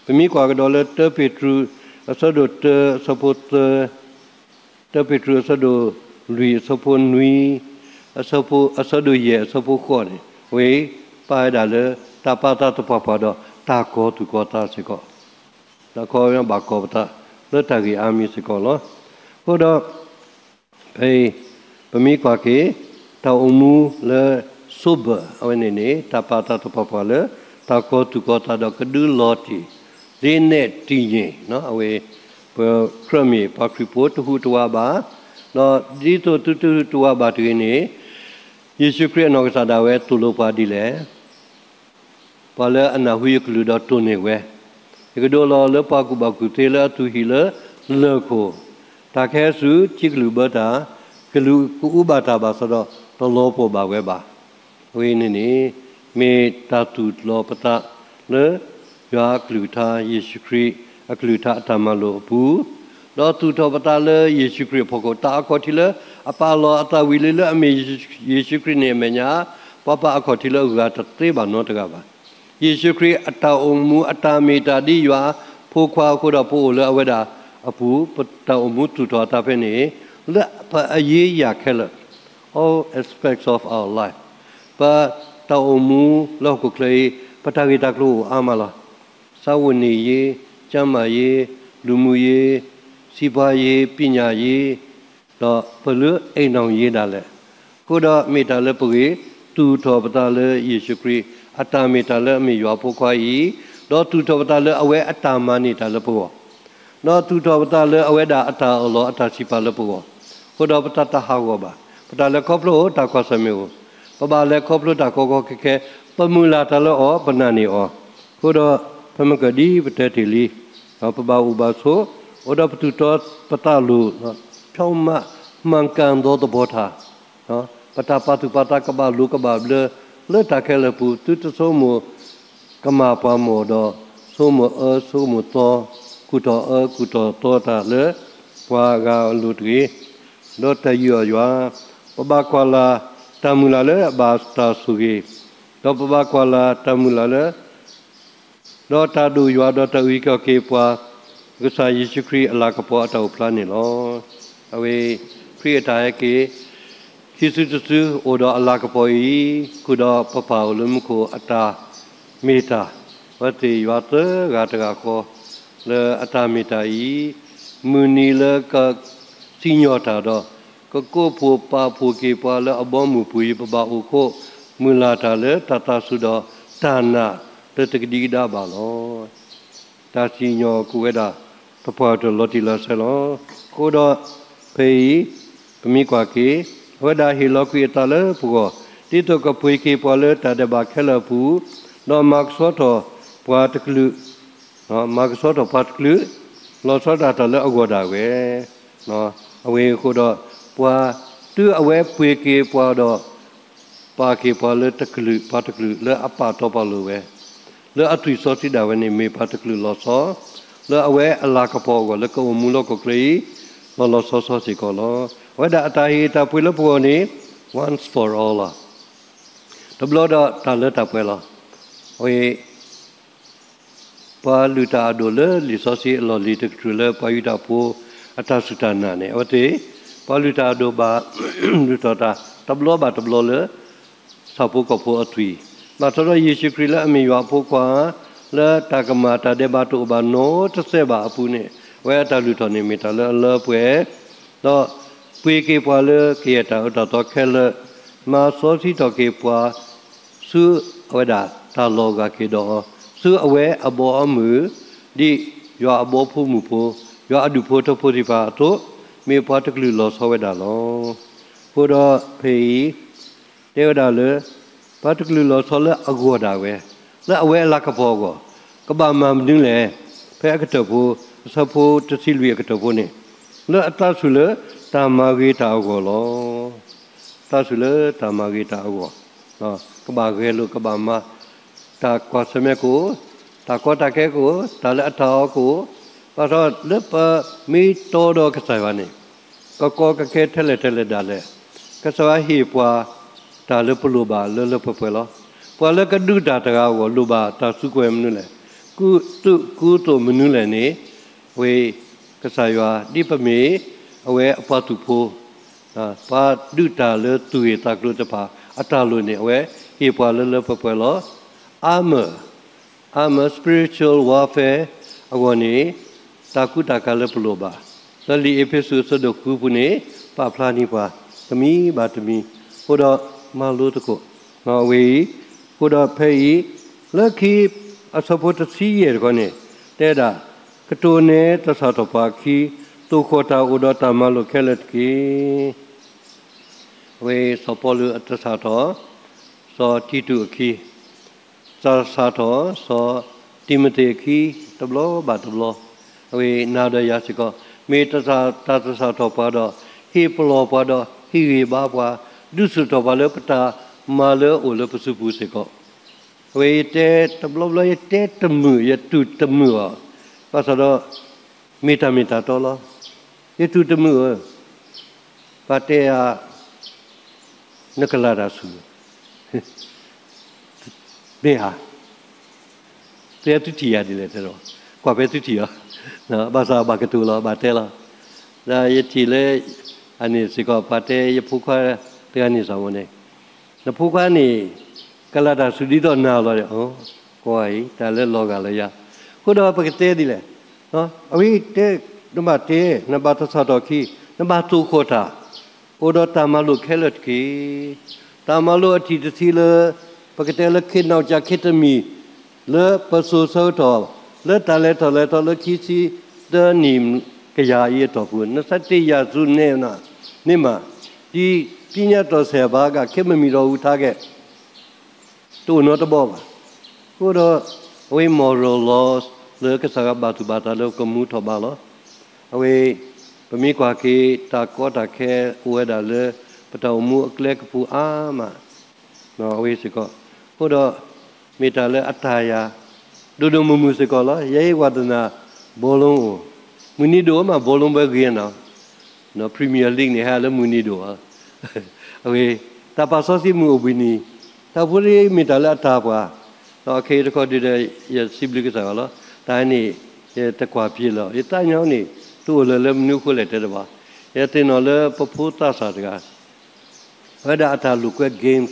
ပမ့ၢ်ကွၢ်ကဒီးလၢ တၢပ့းတရူး အဆၢဒိၣ်တၢ အဆၢဖိသၢ, တၢပ့းတရူး အဆၢဒိၣ်လွံၢ် အဆၢဖိနွံ, အဆၢဒိၣ်ယဲၢ်အဆၢဖိဃိးန့ၣ် အဝဲပာ်ဝဲဒၣ်လၢ တၢ်ပာ်သးသပှၢ်ပှၢ်ဒီး တၢ်ကီၤသူၣ်ကီၤသးစ့ၢ်ကီး, တၢ်ကီၤဘၣ်ကီၤပသး လၢတၢ်ဂ့ၢ်အါမံၤစ့ၢ်ကီးလီၤ. အဃိဒီး ဖဲအံၤ ပမ့ၢ်ကွၢ်က့ၤ တၢ်အိၣ်မူလၢ sober အဝဲန့ၣ်န့ၣ် တၢ်ပာ်သးသပှၢ်ပှၢ်လၢ တၢ်ကီၤသူၣ်ကီၤသးဒီးကဒုလီၤတံၢ် လေးနက်တည်ငြိမ် အဝဲ ပကြၢးမ့ၢ်ပှၤခရံာ်ဖိတဟူးတဝးဘၣ်, ဒီးဒ်သိးသုတဟူးတဝးဘၣ်တဂ့ၤန့ၣ် ယ့ၣ်ၡူးခရံာ်အနီၢ်ကစၢ်ဒၣ်ဝဲသိၣ်လိပှၤဒ်လဲၣ် ပှၤလၢအနၢ်ဟူယကလုၢ်ဒီးတိၢ်န့ၢ်ဝဲ, ယကဒိလီၤလၢပှၤကူၣ်ဘၣ်ကူၣ်သ့လၢအသူၣ်ဟံၣ်လၢလၢၢ်ခိၣ်, တၢ်ကဟဲဆူထံကလုၢ်ဘၢတၢ်, ကလုၢ်ကအူဘၣ်တၢ်ဘၣ်ဆၣ်ဒီး တလီၤပှီၢ်ဘၣ်ဝဲဘၣ်. အဝဲန့ၣ်န့ၣ် မ့ၢ်တၢ်သူၣ်လီၤပသးလၢ ယွၤအကလုၢ်ကထါ ယ့ၣ်ၡူးခရံာ်အကလုၢ်ကထါအတၢ်မၤလိာ်အပူၤ, ဒီးသူၣ်ထီၣ်ပသးလၢယ့ၣ်ၡူးခရံာ်အဖီခိၣ်, တၢ်အခီၣ်ထံးလၢအပာ်လီၤအသးဝံၤလံလၢအမ့ၢ်ယ့ၣ်ၡူးခရံာ်န့ၣ်အမဲာ်ညါ, ပှၤပာ်အခီၣ်ထံးလၢအဂၤတသ့ဘၣ်နီတဂၤဘၣ်. ယ့ၣ်ၡူးခရံာ်အတၢ်အိၣ်မူအတၢ်မ့ၢ်တၢ်ဒ်ယွၤအဖိခွါအဃိဒီး ပအိၣ်လၢအဝဲဒၣ်အပူၤ, ပတၢ်အိၣ်မူသူၣ်ထီၣ်အသးဖဲန့ၣ် လၢပအရေးရာခဲလၢာ်, all aspects of our life, ပတၢ်အိၣ်မူလၢဟီၣ်ခိၣ်ချၢအံၤ ပတၢ်ဂ့ၢ်တၢ်ကျိၤအိၣ်အါမးလီၤ. စားဝတ်နေရေး, ကျန်းမာရေး, လူမှုရေး, စီးပွားရေး, ပညာရေး, ဒီးပလၢအိမ်ထောင်ရေးဒၣ်လဲာ်, အဃိဒီးမ့ၢ်တၢ်လၢပဂ့ၤ သူၣ်ထီၣ်ပသးလၢယ့ၣ်ၡူးခရံာ်အတၢ်မ့ၢ်တၢ်လၢအမ့ၢ်ယွၤအဖိခွါအံၤ, ဒီးသူၣ်ထီၣ်ပသးလၢအဝဲအတၢ်မၤန့ၢ်တၢ်လၢပဂီၢ်, ဒီးသူၣ်ထီၣ်ပသးလၢအဝဲဒၣ်အတၢ်အၢၣ်လီၤအတၢ်စံးပာ်လၢပဂီၢ်, အဃိဒီးပတၢ်တဟးဂီၤဘၣ်. ပတၢ်လဲၤခီဖျိအိၣ် တၢ်ကွၢ်ဆၢၣ်မဲာ်အိၣ်, ပဘၣ်လဲၤခီဖျိတၢ်ကီကီခဲခဲ, ပမုၢ်လၢ်တၢ်လၢအီၤ ပနာ်န့ၢ်အီၤ, အဃိဒီးပမ့ၢ်ကဒ်ပတဲတ့ၢ်လံ, ပဘၣ်အိၣ်ဘၣ်ဆိး, အိၣ်ဒီးပသူၣ်တီပသးလိၤ, ဖြောင့်မတ်မှန်ကန်သောသဘောထား, ပတၢ်ပာ်သူၣ်ပာ်သးကဘၣ်လိၤကဘၣ်ဘျၢ, လၢတၢ်ခဲလၢာ်ပူၤ သုတဆိကမိၣ်ကမၣ်ပှၤမီၢ်ဒီး ဆိကမိၣ်အၢဆိကမိၣ်သီ, ကူၣ်ထီၣ်အၢကူၣ်ထီၣ်သီတၢ်လၢပှၤဂၤအလိၤတဂ့ၤ. ဒီးတၢ်ယူးယီၣ်ယွၤ, ပဘၣ်ကွၢ်လၢ်တၢ်မုၢ်လၢ်လၢအဘၣ်တၢ်ဆိၣ်ဂ့ၤ, ဒီးပဘၣ်ကွၢ်လၢ်တၢ်မုၢ်လၢ်လၢ ဒီးတၢ်ဒိၣ်ယွၤဒီးတၢ်အုၣ်က့ၤခီၣ်က့ၤပှၤ, ကစၢ်ယ့ၣ်ၡူးခရံာ်အလၤကပီၤအတၢ်အိၣ်ဖျါန့ၣ်လီၤ. အဝဲခရံာ်အတၢ်ဟဲက့ၤ ခံစုတစု အိၣ်ဒီးအလၤကပီၤအံၤ, ဃုာ်ဒီးပပၢ်အိၣ်လၢမူခိၣ်အတၢ်မ့ၢ်တၢ်, အဝဲသ့ၣ်ယွၤသၢဂၤတဂၤဃီ လၢအတၢ်မ့ၢ်တၢ်အံၤ, မုၢ်နံၤလၢကစံၣ်ညီၣ်တၢ်ဒီး ကကိးဖှိၣ်ပာ်ဖှိၣ်က့ၤပှၤလၢအဘီအမုၢ်ပူၤအံၤ ပဘၣ်အိၣ်ခိး မုၢ်လၢ်တၢ်လၢတၢ်သးစူၤဒီးတၢ်နာ်လၢတကဒံကဒါဘၣ်လီၤ. တၢ်စံၣ်ညီၣ်ကွံာ်ဝဲဒၣ် သပှၢ်တၢၢ်လီၤတံၢ်လီၤဆဲးလီၤ. အဃိဒီးဖဲအံၤ ပမ့ၢ်ကွၢ်က့ၤ, အဝဲဒၣ်ဟ့ၣ်လီၤကွံာ်အသးလၢပဂီၢ်, ဒ်သိးကပှ့ၤက့ၤပှၤလၢတၢ်ဒဲးဘးခဲလၢာ်အပူၤ, ဒီးမၤကဆှီထီၣ်ပှၤတကလုာ်, မၤကဆှီထီၣ်ပှၤတကလုာ်, လီၤဆီဒၣ်တၢ်လၢအဂီၢ်ဒၣ်ဝဲ. အဝဲအံၤအဃိဒီး ပှၤတုၤအဝဲပှ့ၤက့ၤပှၤဒီး ပာ်က့ၤပှၤလၢတကလုာ် ပှၤတကလုာ်လၢအပာ်တီပာ်လိၤဝဲ, လၢအသွံၣ်စီဆှံဒၣ်ဝဲန့ၣ် မ့ၢ်ပှၤတကလုာ်လီၤဆီ, လၢအဝဲအလၤကပီၤအဂီၢ် လၢကအိၣ်မူလၢဟီၣ်ခိၣ်ချၢအံၤ လီၤလီၤဆီဆီစ့ၢ်ကီးလီၤ. အဝဲဒၣ်အတၢ်ဟ့ၣ်တၢ်ပှ့ၤလၢပဂီၢ်န့ၣ် once for all လီၤ. တဘျီဒီးတၢ်လၢတၢ်ပှဲၤလီၤ. အဝဲ ပှၤလုၢ်တၢ်အဒိၣ်လၢလံာ်စီဆှံအလီၢ်လံၤတကတြူၢ်လၢပှၤယူဒၤဖိအတၢ်စူၢ်တၢ်နာ်န့ၣ် အဝဲသ့ၣ် ပှၤလုၢ်တၢ်အဒိၣ်ဘၣ်လုၢ်ထီၣ်တၢ် တဘျီဘၣ်တဘျီလၢ ဆၣ်ဖိကီၢ်ဖိအသွံၣ်, ဘၣ်ဆၣ်ဒီးယ့ၣ်ၡူးခရံာ်လၢအမ့ၢ်ယွၤအဖိခွါ လၢတၢ်ကမၣ်တၢ်ဒဲးဘးတအိၣ်ဘၣ်နီတစဲးဘၣ်အပူၤန့ၣ် အဝဲအတၢ်လုၢ်ထီၣ်န့ၣ်မ့ၢ်တၢ်လၢအလၢပှဲၤ, ဒီးပှ့ၤက့ၤပှၤလၢကယဲၢ်တၢ်အၢတၢ်သီခဲလၢာ်, မၤစီဆှံထီၣ်က့ၤပှၤ ဆူအဝဲဒၣ်တၢ်လီၤဂာ်က့ၤဒီးအီၤ, ဆူအဝဲအဘီအမုၢ်, ဒ်ယွၤအဘီဖိမုၢ်ဖိ, ယွၤအဒူၣ်ဖိထၢဖိသ့ၣ်တဖၣ်အသိး, မ့ၢ်ပှၤတကလုာ်လီၤဆီဝဲဒၣ်လီၤ. အဃိဒီးဖဲအံၤ တဲဝဲဒၣ်လၢ ပှၤတကလုာ်လီၤဆီလၢအဂီၢ်ဒၣ်ဝဲ, လၢအဝဲအလၤကပီၤအဂီၢ်, ကဘၣ်မၤမနုၤလဲၣ်, ဖဲအကတၢၢ်ဖိ, အဆၢဖိတဆံလွံၢ်အကတၢၢ်ဖိန့ၣ်, လၢအသးဆူၣ်လၢတၢ်မၤဂ့ၤတၢ်အဂီၢ်လီၤ. သးဆူၣ်လၢတၢ်မၤဂ့ၤတၢ်အဂီၢ်, ကဘၣ်ဂဲၤလိာ်ကဘၣ်မၤ, တၢ်ကွၢ်ဆၢၣ်မဲာ်ကအိၣ်, တၢ်ကီတၢ်ခဲကအိၣ်, တၢ်လၢအတၢ်အီကအိၣ်, ဘၣ်ဆၣ်လၢပမ့ၢ်တီဒီးကစၢ်ယွၤန့ၣ်, ကကီကခဲထဲလဲၣ်ထဲလဲၣ်ဒၣ်လဲာ်, ကစၢ်ယွၤဟ့ၣ်ပှၤတၢ်လၢပလိၣ်ဘၣ်လၢလၢပှဲၤပှဲၤလီၤ. ပှၤလၢကဒုးတၢ်တဂၤအဂီၢ် လိၣ်ဘၣ်တၢ်စုကဝဲၤမနုၤလဲၣ်, ကူသိးကူသိးမနုၤလဲၣ်န့ၣ်, အဝဲ ကစၢ်ယွၤ ဒ်ပမ့ၢ်အဝဲအပှၤသူၣ်ဖိ, ပှၤဒုးတၢ်လၢသူၣ်ဂ့ၢ်သးကျိၤတဖၣ်အတၢ်လိၣ်န့ၣ် အဝဲဟ့ၣ်ပှၤလၢလၢပှဲၤပှဲၤလီၤ. armor, armor spiritual warfare အဂီၢ်န့ၣ်, တၢ်ကူတၢ်ကၤလၢပလိၣ်ဘၣ်, လၢလံာ်အ့းဖ့းစူးအဆၢဒိၣ်ဃုပူၤန့ၣ် ပာ်ဖျါန့ၢ်ပှၤ တမံၤဘၣ်တမံၤ, အဃိဒီးမၤလိသကိး, အဝဲအံၤ, အဃိဒီးဖဲအံၤ, လၢခံအဆၢဖိတဆံယဲၢ်တခီန့ၣ်, တဲဒၣ်, ကတိၢ်နဲသဆၣ်ထီၣ်ပှၤအခံ, သိၣ်ဃီၣ်တၢ်အိၣ်ဒီးတၢ်မၤလိာ်ခဲလၢာ်တက့ၢ်. အဝဲစီၤပီလူးအသဆၣ်ထီၣ်, စီၤတံတူးအခံ, သဆၣ်ထီၣ် စီၤတံၤမသ့းအခံ, တဘျီဘၣ်တဘျီ, အဝဲနၤဒီးယၤစ့ၢ်ကီး, မ့ၢ်တၢ်သဆၣ်ထီၣ်ပှၤဒီး, ဟ့ၣ်ပလီၢ်ပှၤဒီး, ဟ့ၣ်ဂံၢ်ဘါပှၤ, ဒုးဆူၣ်ထီၣ်ပှၤလၢပတၢ်မၤလၢအအိၣ်လၢပစုပူၤစ့ၢ်ကီး. အဝဲယတဲတဘျီဘျီ ယတဲတမုာ် ယတူၢ်တမုာ်အီၤ, ဘၣ်ဆၣ်ဒီး မ့ၢ်တၢ်မ့ၢ်တၢ်တီလီၤ. ယတူၢ်တမုာ်ဧၢ, ပှၤတဲယၤ နကလၤတၢ်ဆူၣ်, မ့ၢ်ဧါ, တဲသုထံၣ်ယၤဒ်လဲၣ်တဲဒီး, ကွၢ်ဖဲသုထံၣ်အီၤ, ဘၣ်ဆၣ်ဘၣ်ကတိၤလီၤ ဘၣ်တဲလီၤ. ဒီးယထံၣ်လၢ အန့ၣ်စ့ၢ်ကီး ပှၤတဲယဖိခွါတဂၤန့ၣ်စ့ၢ်ကီးန့ၣ်, နဖိခွါန့ၣ် ကလၤတၢ်ဆူၣ်ဒ်သိးနၤလီၤဒီး, ကွၢ်အံၤ တၢ်လၢလီၤဂာ်လၢယၤ, အဃိဒီးပကတဲဒ်လဲၣ်, အဝဲတဲ, နဘၣ်တဲ, နဘၣ်သဆၣ်ထီၣ်အခံ, နဘၣ်သိၣ်ဃီၣ်တၢ်, အိၣ်ဒီးတၢ်မၤလိာ်ခဲလၢာ်တက့ၢ်. တၢ်မၤလိာ်အထံၣ်တထံၣ်လၢ ပကတဲလၢ ခေတ်နောက်ကျခေတ်တမံၤ လၢပစိၤဆၢကတီၢ် လၢတၢ်လဲၤထီၣ်လဲၤထီလၢ ခံဆံတၢနံၣ်ကယၤအံၤအတီၢ်ပူၤ နစတ့ယၤစူၤနဲၣ်နၤ န့ၣ်မး ဒ်ပညတ်တော်ဆယ်ပါးက ခေတ်မမီတော့ဘူး ထားခဲ့ တအိၣ်နီတဘီဘၣ်. အဃိဒီး အဝဲ moral laws လၢကစၢ်ယွၤဘၣ်သူၣ်ဘၣ်သးလၢကမူထီၣ်ဘးလီၤ. အဝဲ ပမ့ၢ်ကွၢ်က့ၤ တၢ်ကီတၢ်ခဲအိၣ်ဝဲဒၣ်လၢ ပတၢ်အိၣ်မူအကျဲကပူၤအါမး အဝဲစ့ၢ်ကီး, အဃိဒီး မ့ၢ်တၢ်လၢအတၢ်ယၤ ဒိၣ်ဒိၣ်မုၢ်မုၢ်စ့ၢ်ကီးလီၤ. ယဲအံၤဝဲသနာ် ဘောလုံးအိၣ်, မုၢ်နံၤဒိၣ်မး ဘောလုံးပွဲ ဂ့ၤနီၤ, Premier League န့ၣ် ဟဲလၢမုၢ်နံၤဒိၣ်ဧါ, အဝဲ တၢ်ပာ်စီဆှံမုၢ်အိၣ်ဘှံးနံၤ, တၢ်ဖိတမ့ၢ်တၢ်လၢအတၢ်ပှၤ, ဒီးခဲအံၤတခီဒုးဒီး ယစံးဘျုးကစၢ်ယွၤလီၤ. တၢ်န့ၣ် ယတကွၢ်ပျ့ၤလီၤ. ယသးညါန့ၣ် တအိၣ်လၢၤလၢမနုၤအဃိလဲၣ်တဲတဘၣ်, ယသ့ၣ်နီၣ်လၢပဖိသးစၢ်တဂၤ ဝဲဒၣ်အတၢ်လိာ်ကွဲ games,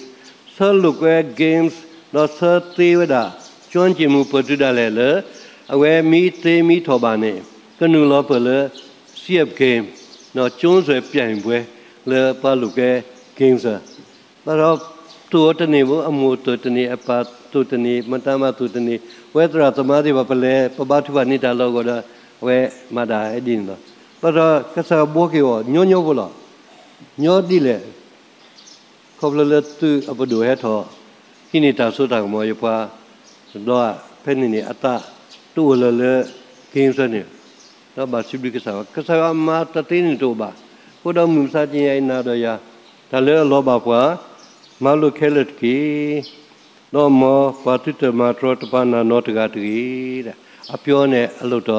ဆၢလိာ်ကွဲ games ဒီးဆၢသ့ဝဲဒၣ် ကၠိက့ၣ်မူၤပၢၢ်တုၤဒၣ်လဲာ်လၢ အဝဲမ့ၢ်သ့မ့ၢ်ထီၣ်ဘၣ်န့ၣ် ကနုာ်လီၤပၢၢ်လၢ စီးအပ် game ဒီးကၠိစွဲၣ်ပျဲၣ်ပွဲ လၢပှၤလိာ်ကွဲ games ဘၣ်ဒီး သိၣ်အီၤတန့ၢ်ဘၣ်, အမိၢ်သိၣ်တန့ၢ်, အပၢ်သိၣ်တန့ၢ်, မတၤမၤသိၣ်တန့ၢ်, ဝဲသရၣ်သမါသ့ၣ်တဖၣ် ပလဲၤပဘါထုကဖၣ်န့ၢ်တၢ်လၢအဂီၢ်ဒီး အဝဲမၤဒၣ်ဒ်န့ၣ်လီၤ. ဘၣ်ဒီးကစၢ်ယွၤဘှီက့ၤအီၤ ညီညီဖိလီၤ. ညီဒ်လဲၣ် ခီဖျိလၢသုးအပဒိၣ်ဟဲထီၣ် ဟံးန့ၢ်တၢ်စိတၢ်ကမီၤ ယပှၤတဘျီဧါ, ဖဲန့ၣ်န့ၣ် အသးတအိၣ်လၢၤလၢ games န့ၣ်, ဒီးဘၣ်စံးဘျုးကစၢ်ယွၤ, ကစၢ်ယွၤအမၤတသ့န့ၣ်တအိၣ်ဘၣ်. အဃိဒီးမုၢ်မဆါတနံၤအံၤနၤဒီးယၤ တၢ်လၢအလီၤဘၣ်ပှၤ မၤလိာ်ခဲလၢာ်တက့ၢ်. ဒီးမ်ပှၤသုတမၤတရီတပါနၤနီတဂၤတဂ့ၤ. အပျီန့ၣ်အလိၣ်တီ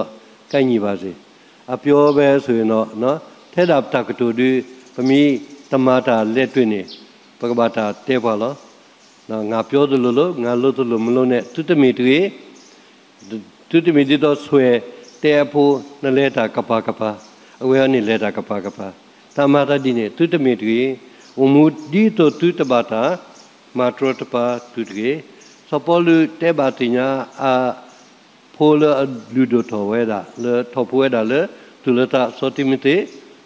ကိုက်ညီပါစေ, အပျီပဲဆိုရင်တော့ ထဲဒၣ်ပတၢ်ကတိၤဒု ပမ့ၢ်တမၤတၢ်လဲၤတွ့ၣ်န့ၣ် ပကဘၣ်တၢ်တဲပှၤလီၤ. ငါပြောသလိုလုပ်, ငါလုပ်သလိုမလုပ်နဲ့, သုတမ့ၢ်တဂ့ၤ. သုတမ့ၢ်ဒ်သိးစွဲၣ်တဲအဖိ နလဲၤတၢ်ကပၤကပၤ, အဝဲအံၤန့ၣ်လဲၤတၢ်ကပၤကပၤ, တၢ်မၤတၢ်ဒ်န့ၣ် သုတမ့ၢ်တဂ့ၤ. အိၣ်မူဒ်သိးသုတဘၣ်တၢ် မၤတရီတပါသုတဂ့ၤ. စီၤပီလူးတဲဘၣ်သ့ၣ်ညါအ ဖိလၢအလုၢ်ဒိၣ်ထီၣ်ဝဲဒၣ် လၢထီၣ်ဖိဝဲဒၣ်လၢ သူၣ်လၢသး စီၤတံၤမသ့း,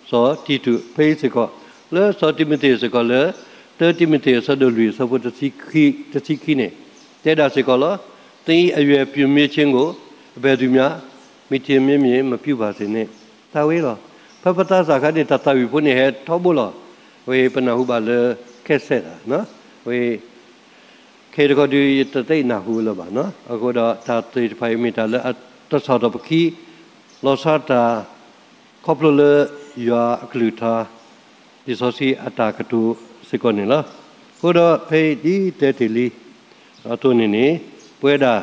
စီၤတံတူး, ဖဲအံၤစ့ၢ်ကီး လၢစီၤတံၤမသ့းစ့ၢ်ကီးလၢ တၢတံၤမသ့း အဆၢဒိၣ်လွံၢ် အဆၢဖိ တဆံခံန့ၣ် တဲဒၣ်စ့ၢ်ကီးလီၤ. သင်အရွယ်ပြုမင်းခြင်းကို အဘယ်သူမျှ မထီမဲ့မြင် မပြုပါစေနှင့်. တၢ်ဝဲလီၤ. ဖဲပသးစၢ်အခါန့ၣ် တၢ်သၣ်ဝံၤဖိန့ၣ် ဟဲထီဘိလီၤ. ဝဲပနၢ်ဟူဘၣ်လၢ ကဲးစဲး တၢ် ဝဲ ခဲအံၤတခီဒုး ယတသ့ၣ်နၢ်ဟူလၢၤဘၣ်နီၤ. အဃိဒီးတၢ်သ့ၣ်တဖၣ်အံၤမ့ၢ်တၢ်လၢအတဆီၣ်ထီၣ်ပခံ လီၤဆီဒၣ်တၢ် ခီဖျိလၢယွၤအကလုၢ်ကထါ လံာ်စီဆှံအတၢ်ကတိၤစ့ၢ်ကီးန့ၣ်လီၤ. အဃိဒီးဖဲအံၤဒ်တဲတ့ၢ်လံအသိးန့ၣ်န့ၣ် ပဝဲဒၣ်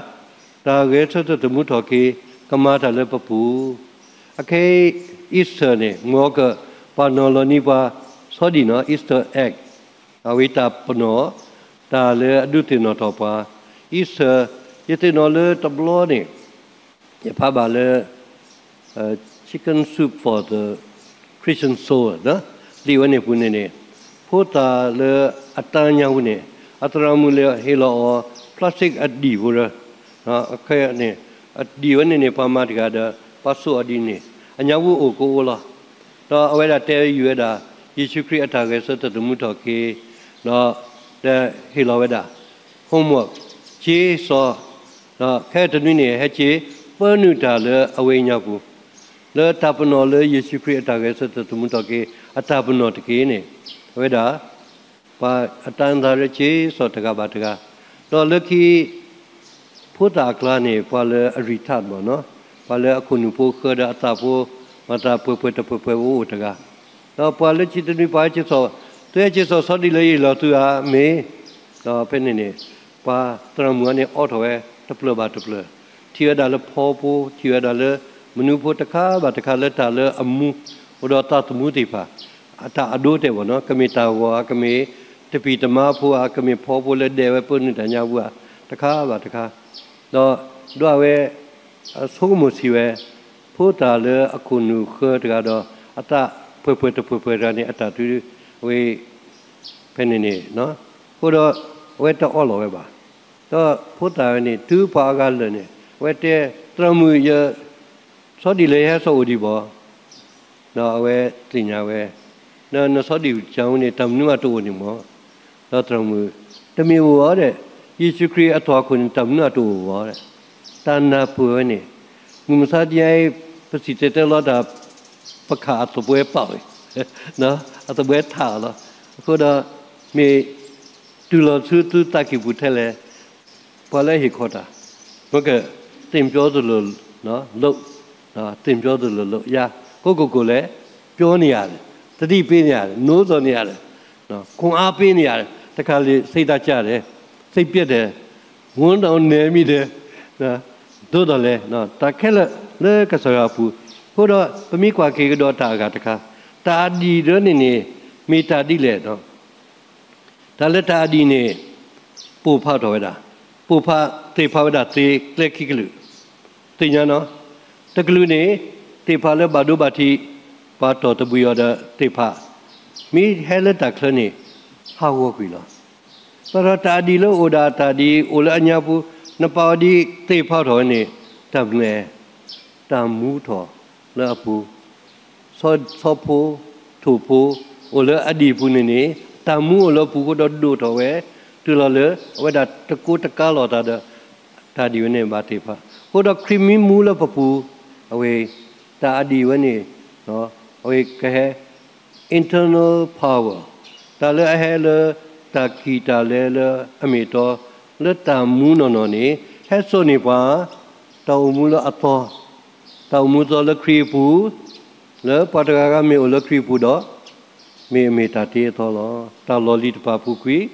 တၢ်ဂဲၤဆၢထၢၣ်သမူထီၣ်က့ၤ ကမၤတၢ်လၢပပူၤ အခဲအံၤ Easter န့ၣ် မ်ကပာ်နီၣ်လီၤန့ၢ်ပှၤ ဆီဒံၣ်နီၤ Easter egg အဝဲတၢ်ပနီၣ် တၢ်လၢအဒုးသ့ၣ်နီၣ်ထီၣ်ပှၤ Easter ယသ့ၣ်နီၣ်လၢတဘျီန့ၣ် ယဖးဘၣ်လၢ Chicken Soup for the Christian Soul လံာ်ဝဲန့ၣ်ပူၤန့ၣ်န့ၣ် ဖိသၣ်လၢအတၢ်ညၣ်ပူၤန့ၣ် အသရၣ်မုၣ်လၢဟ့ၣ်လီၤအီၤ plastic အဒံၣ်ဖိလၢ ခဲအံၤန့ၣ် အဒံၣ်ဝဲန့ၣ်န့ၣ် ပှၤမၤတဂၤဒီး ပှၤစိာ်အီၤဒ်န့ၣ် အညၣ်ပူၤအိၣ်ကအိၣ်လီၤ. ဒီးအဝဲဒၣ်တဲယူၤဝဲဒၣ် ယ့ၣ်ၡူးခရံာ်အတၢ်ဂဲၤဆၢထၢၣ်သမူထီၣ်က့ၤ ဒီး ဟ့ၣ်လီၤဝဲဒၣ် homework စ့စီ ဒီးခဲအံၤတနွံန့ၣ် ဟဲက့ၤပၢနုာ်တၢ်လၢအဝဲညၣ်ပူၤ လၢတၢ်ပနီၣ်လၢယ့ၣ်ၡူးခရံာ်အတၢ်ဂဲၤဆၢထၢၣ်သမူထီၣ်က့ၤ အတၢ်ပနီၣ်တက့ၢ်န့ၣ် အဝဲဒၣ် ပှၤအတၢ်နသးရ့စ့စီတဂၤဘၣ်တဂၤ ဒီးလၢခံ ဖိသၣ်အကျါန့ၣ် ပှၤလၢအရံးထးဘၣ်နီၤ ပှၤလၢအခိၣ်နူာ်ဖိဃၢဒီးအသးဖိ မၤသးပှဲၤပှဲၤတပှဲၤပှဲၤအိၣ်အိၣ်တဂၤ ဒီးပှၤလၢခံတနွံပှၤဟဲက့ၤစိာ် သုဟဲက့ၤစိာ်ဆီဒံၣ်လၢယဟ့ၣ်လီၤသုဧါ မ့ၢ် ဒီးဖဲန့ၣ်န့ၣ် ပှၤသရၣ်မုၣ်အံၤန့ၣ် အိးထီၣ်ဝဲ တဖျၢၣ်ဘၣ်တဖျၢၣ် ထံၣ်ဝဲဒၣ်လၢဖီဖိ ထံၣ်ဝဲဒၣ်လၢ မနုၤဖိတခါဘၣ်တခါလၢတၢ်လၢအမူ အိၣ်ဒီးသးသမူသ့ၣ်တဖၣ် အတၢ်အဒိအတဲာ်ဘၣ်နီၤ ကမ့ၢ်တၢ်ဂီၤဧါ ကမ့ၢ်တပံၢ်တမါဖိဧါ ကမ့ၢ်ဖီဖိလၢဒဲးဝဲပၢနုာ်တၢ်ညၣ်ပူၤဧါ တခါဘၣ်တခါ ဒီးဒွးဝဲ ဆိကမိၣ်ဆံးဝဲ ဖိသၣ်လၢအခိၣ်နူာ်ဃၢတဂၤဒီး အသးပှဲၤပှဲၤတပှဲၤပှဲၤတဂၤန့ၣ် အတၢ်တုၤဝဲ ဖဲန့ၣ်န့ၣ် အဃိဒီး အဝဲတအီၣ်လီၤဝဲဘၣ်. ဒီးဖိသၣ်ဝဲန့ၣ် တုၤပှၤအါဂၤလၢာ်န့ၣ် အဝဲတဲ သရၣ်မုၣ်ယ ဆီဒံၣ်လၢယဟဲစိာ်အိၣ်ဒံးဘၣ်. ဒီးအဝဲသ့ၣ်ညါဝဲ ဒီးနဆီဒံၣ်ကၢ်ဝဲန့ၣ် တၢ်မနုၤမးတအိၣ်န့ၣ်မး ဒီးသရၣ်မုၣ်, တမ့ၢ်အိၣ်ဧါဒီး, ယ့ၣ်ၡူးခရံာ်အတီၢ်အခိၣ်န့ၣ် တၢ်မနုၤအတအိၣ်ဘၣ်ဒီး, တၢ်နၢ်ပၢၢ်ဝဲန့ၣ်, မုၢ်မဆါတနံၤအံၤ ပစံၣ်တဲၤတဲလီၤတၢ် ပခးအသဘှဲပာ်ဝဲ, အသဘှဲထးအီၤလီၤ. အဃိဒီး မ့ၢ်တုၤလီၤဆူသုသးကံၢ်ပူၤထဲလဲၣ်, ပှၤလၢအဟ့ၣ်ခီတၢ်, မ့ၢ်ကသ့ၣ်ပျီသလိၤလိး, သ့ၣ်ပျီသလိၤလိးယၤ, ကိးကိးကိးလဲၣ်, ပျီန့ၢ်ယၤလဲၣ်, သတိပေးန့ၢ်ယၤလဲၣ်, နှိုးဆော်န့ၢ်ယၤလဲၣ်, ခွန်အားပေးန့ၢ်ယၤလဲၣ်, တခါလံ စိတ်ဓာတ်ကျတယ်, စိတ်ပျက်တယ်, ဝန်တော့နည်းမိတယ်, သို့သော်လဲၣ် တၢ်ခဲလၢာ်လၢကစၢ်ယွၤအပူၤ, အဃိဒီး ပမ့ၢ်ကွၢ်က့ၤကဒီးတၢ်အဂၤတခါ, တၢ်အဒံၣ်ဒၢန့ၣ်န့ၣ် မ့ၢ်တၢ်ဒ်လဲၣ် တၢ်လၢတၢ်အဒံၣ်န့ၣ် ပိၢ်ဖးထီၣ်ဝဲဒၣ်, ပိၢ်ဖး, သ့ၣ်ဖးဝဲဒၣ်သ့ကျဲခံကလုာ်, သ့ၣ်ညါနီၤ, တကလုာ်န့ၣ် သ့ၣ်ဖးလၢဘၣ်ဒိဘၣ်ထံး, ပှၤတီၢ်တဘှံးအီၤဒီးသ့ၣ်ဖး, မ့ၢ်ဟဲလၢတၢ်ချၢန့ၣ် ဟးဂီၤကွံာ်လီၤ. ဘၣ်ဒီးတၢ်အဒံၣ်လၢအိၣ်ဒၣ်တၢ်ဒ်အိၣ်လၢအညါပူၤ, နပာ်အီၤဒ်သ့ၣ်ဖးထီၣ်ဝဲန့ၣ်, တၢ်မနုၤလဲၣ်, တၢ်မူထီၣ်လၢအပူၤ, ဆီ, ဆီဖိ, ထိၣ်ဖိ, အိၣ်လၢအဒံၣ်ပူၤန့ၣ်န့ၣ်, တၢ်မူအိၣ်လၢအပူၤအဃိဒီးဒိၣ်ထီၣ်ဝဲ, တုၤလီၤလၢ အဝဲဒၣ်တကိးတကါလီၤသးဒီး တၢ်ဒံၣ်ဝဲန့ၣ်ဘၣ်သ့ၣ်ဖး, အဃိဒီးခရံာ်မ့ၢ်မူလၢပပူၤ, အဝဲ, တၢ်အဒံၣ်ဝဲန့ၣ်, အဝဲကဟဲ internal power, တၢ်လၢအဟဲလၢ တၢ်ကံၢ်တၢ်လဲလၢအမ့ၢ်အတီ, လၢတၢ်မူနီၢ်နီၢ်န့ၣ် ဟဲစိာ်န့ၢ်ပှၤ တၢ်အိၣ်မူလၢအသီ, တၢ်အိၣ်မူသီလၢခရံာ်အပူၤ, လၢပှၤတဂၤဂၤမ့ၢ်အိၣ်လၢခရံာ်အပူၤဒီး, မ့ၢ်အမ့ၢ်တၢ်တ့အသီလီၤ. တၢ်လီၢ်လံၤတဖၣ်ပူၤကွံာ်,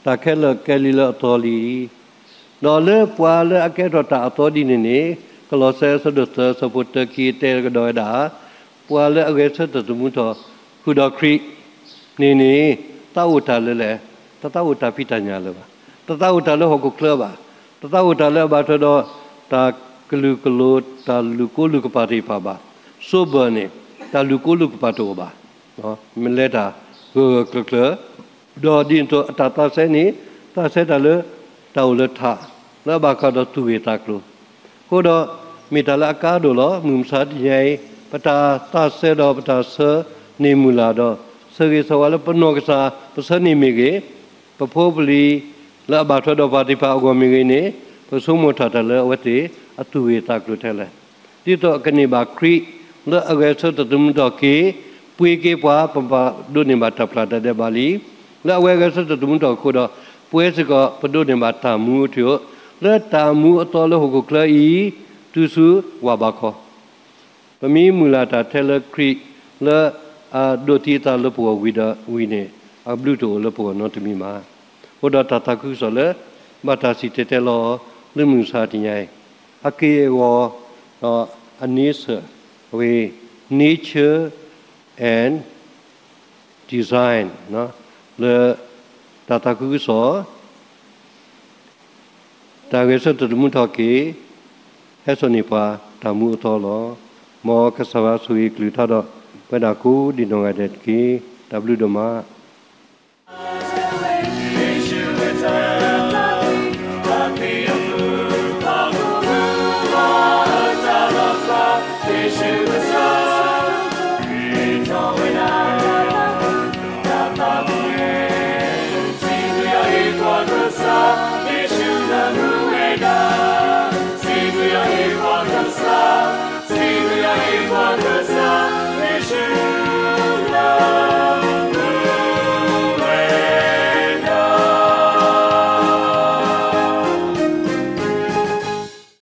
တၢ်ခဲလၢာ်ကဲလံလၢအသီလံ. ဒီးလၢပှၤလၢအကဲထီၣ်တၢ်အသီဒ်န့ၣ်န့ၣ်, ကလီးစဲအဆၢဒိၣ်သၢ အဆၢဖိတၢ ခံ တဲကဒီးဝဲဒၣ်, ပှၤလၢအဂဲၤဆၢထၢၣ်သမူထီၣ်ဃုာ်ဒီးခရံာ်န့ၣ်န့ၣ်, သးအိၣ်တၢ်လၢလဲၣ်, တသးအိၣ်တၢ်ဖံးတၢ်ညၣ်လၢၤဘၣ်, တသးအိၣ်တၢ်လၢဟီၣ်ခိၣ်ချၢဘၣ်, တသးအိၣ်တၢ်လၢအဘၣ်ထွဲဒီး တၢ်ကလုာ်ကလိၤ တၢ်လူၤကိးလူၤကပာ်သ့ၣ်တဖၣ်ဘၣ်. sober န့ၣ် တၢ်လူၤကိးလူၤကပာ်တအိၣ်ဘၣ်. မ့ၢ်လဲၤတၢ်ဂၢၢ်ဂၢၢ်ကျၢၤကျၢၤ, ဒီးဒ်န့ၣ်အသိးအတၢ်သးစဲန့ၣ်, သးစဲတၢ်လၢ တၢ်အိၣ်လၢထး, လၢအဘၣ်ဃးဒီးသူၣ်ဂ့ၤသးကျိၤ, အဃိဒီး မ့ၢ်တၢ်လၢအကါဒိၣ်လီၤ. မုၢ်မဆါတနံၤအံၤ ပတၢ်သးစဲဒီးပတၢ်ဆၢန့ၢ်မုၢ်လၢ်ဒီး ဆၢဂ့ၤဆၢဝါလၢပနီၢ်ကစၢ် ပဆၢန့ၢ်မ့ၢ်ဂ့ၤ, ပဖိပလံၤလၢအဘၣ်ထွဲဒီးပှၤသ့ၣ်တဖၣ်အဂီၢ်မ့ၢ်ဂ့ၤန့ၣ်, ပဆိကမိၣ်ထီၣ်တၢ်လၢအဝဲသ့ၣ်အသူၣ်ဂ့ၤသးကျိၤထဲလဲၣ်. ဒ်သိးအကန့ၢ်ဘၣ်ခရံာ် လၢအဂဲၤဆၢထၢၣ်သမူထီၣ်က့ၤ, ပှ့ၤက့ၤပှၤ ပဘၣ်ဒိးန့ၢ်ဘၣ်တၢ်ဖျါတၢ်ဒဲးဘးလံ. လၢအဝဲအဂဲၤဆၢထၢၣ်သမူထီၣ်အဃိဒီး, ပဝဲစ့ၢ်ကီး ပဒိးန့ၢ်ဘၣ်တၢ်မူအထူအယိာ်, လၢတၢ်မူအသီလၢဟီၣ်ခိၣ်ချၢအံၤ, တုၤဆူဝၢ်ဘးခီ ပမ့ၢ်မုၢ်လၢ်တၢ်ထဲလၢခရံာ် လၢအဒိးသံအသးလၢပဂီၢ်ဝံၤဒီးဝံၤန့ၣ်, အဘျုးတအိၣ်လၢပဂီၢ်နီတမံၤဘၣ်. အဃိဒီးတၢ်သးခုကစီၣ်လၢ ဘၣ်တၢ်စံၣ်တဲၤတဲလီၤ လၢမုၢ်မဆါတနံၤအံၤ, အက့ၢ်အဂီၤ, ဒီးအန့ဆၢၣ်, အဝဲ, nature and design, လၢတၢ်သးခုကစီၣ် တၢ်ဂဲၤဆၢထၢၣ်သမူထီၣ်က့ၤ, ဟဲစိာ်န့ၢ်ပှၤတၢ်မူအသီလီၤ. မ်ကစၢ်ယွၤဆိၣ်ဂ့ၤကလုၢ်ကထါဒီး ပဝဲဒၣ်ကိးဒံးနီၢ်ဂၤဒဲးတက့ၢ်. တၢ်ဘျုးဒိၣ်မး.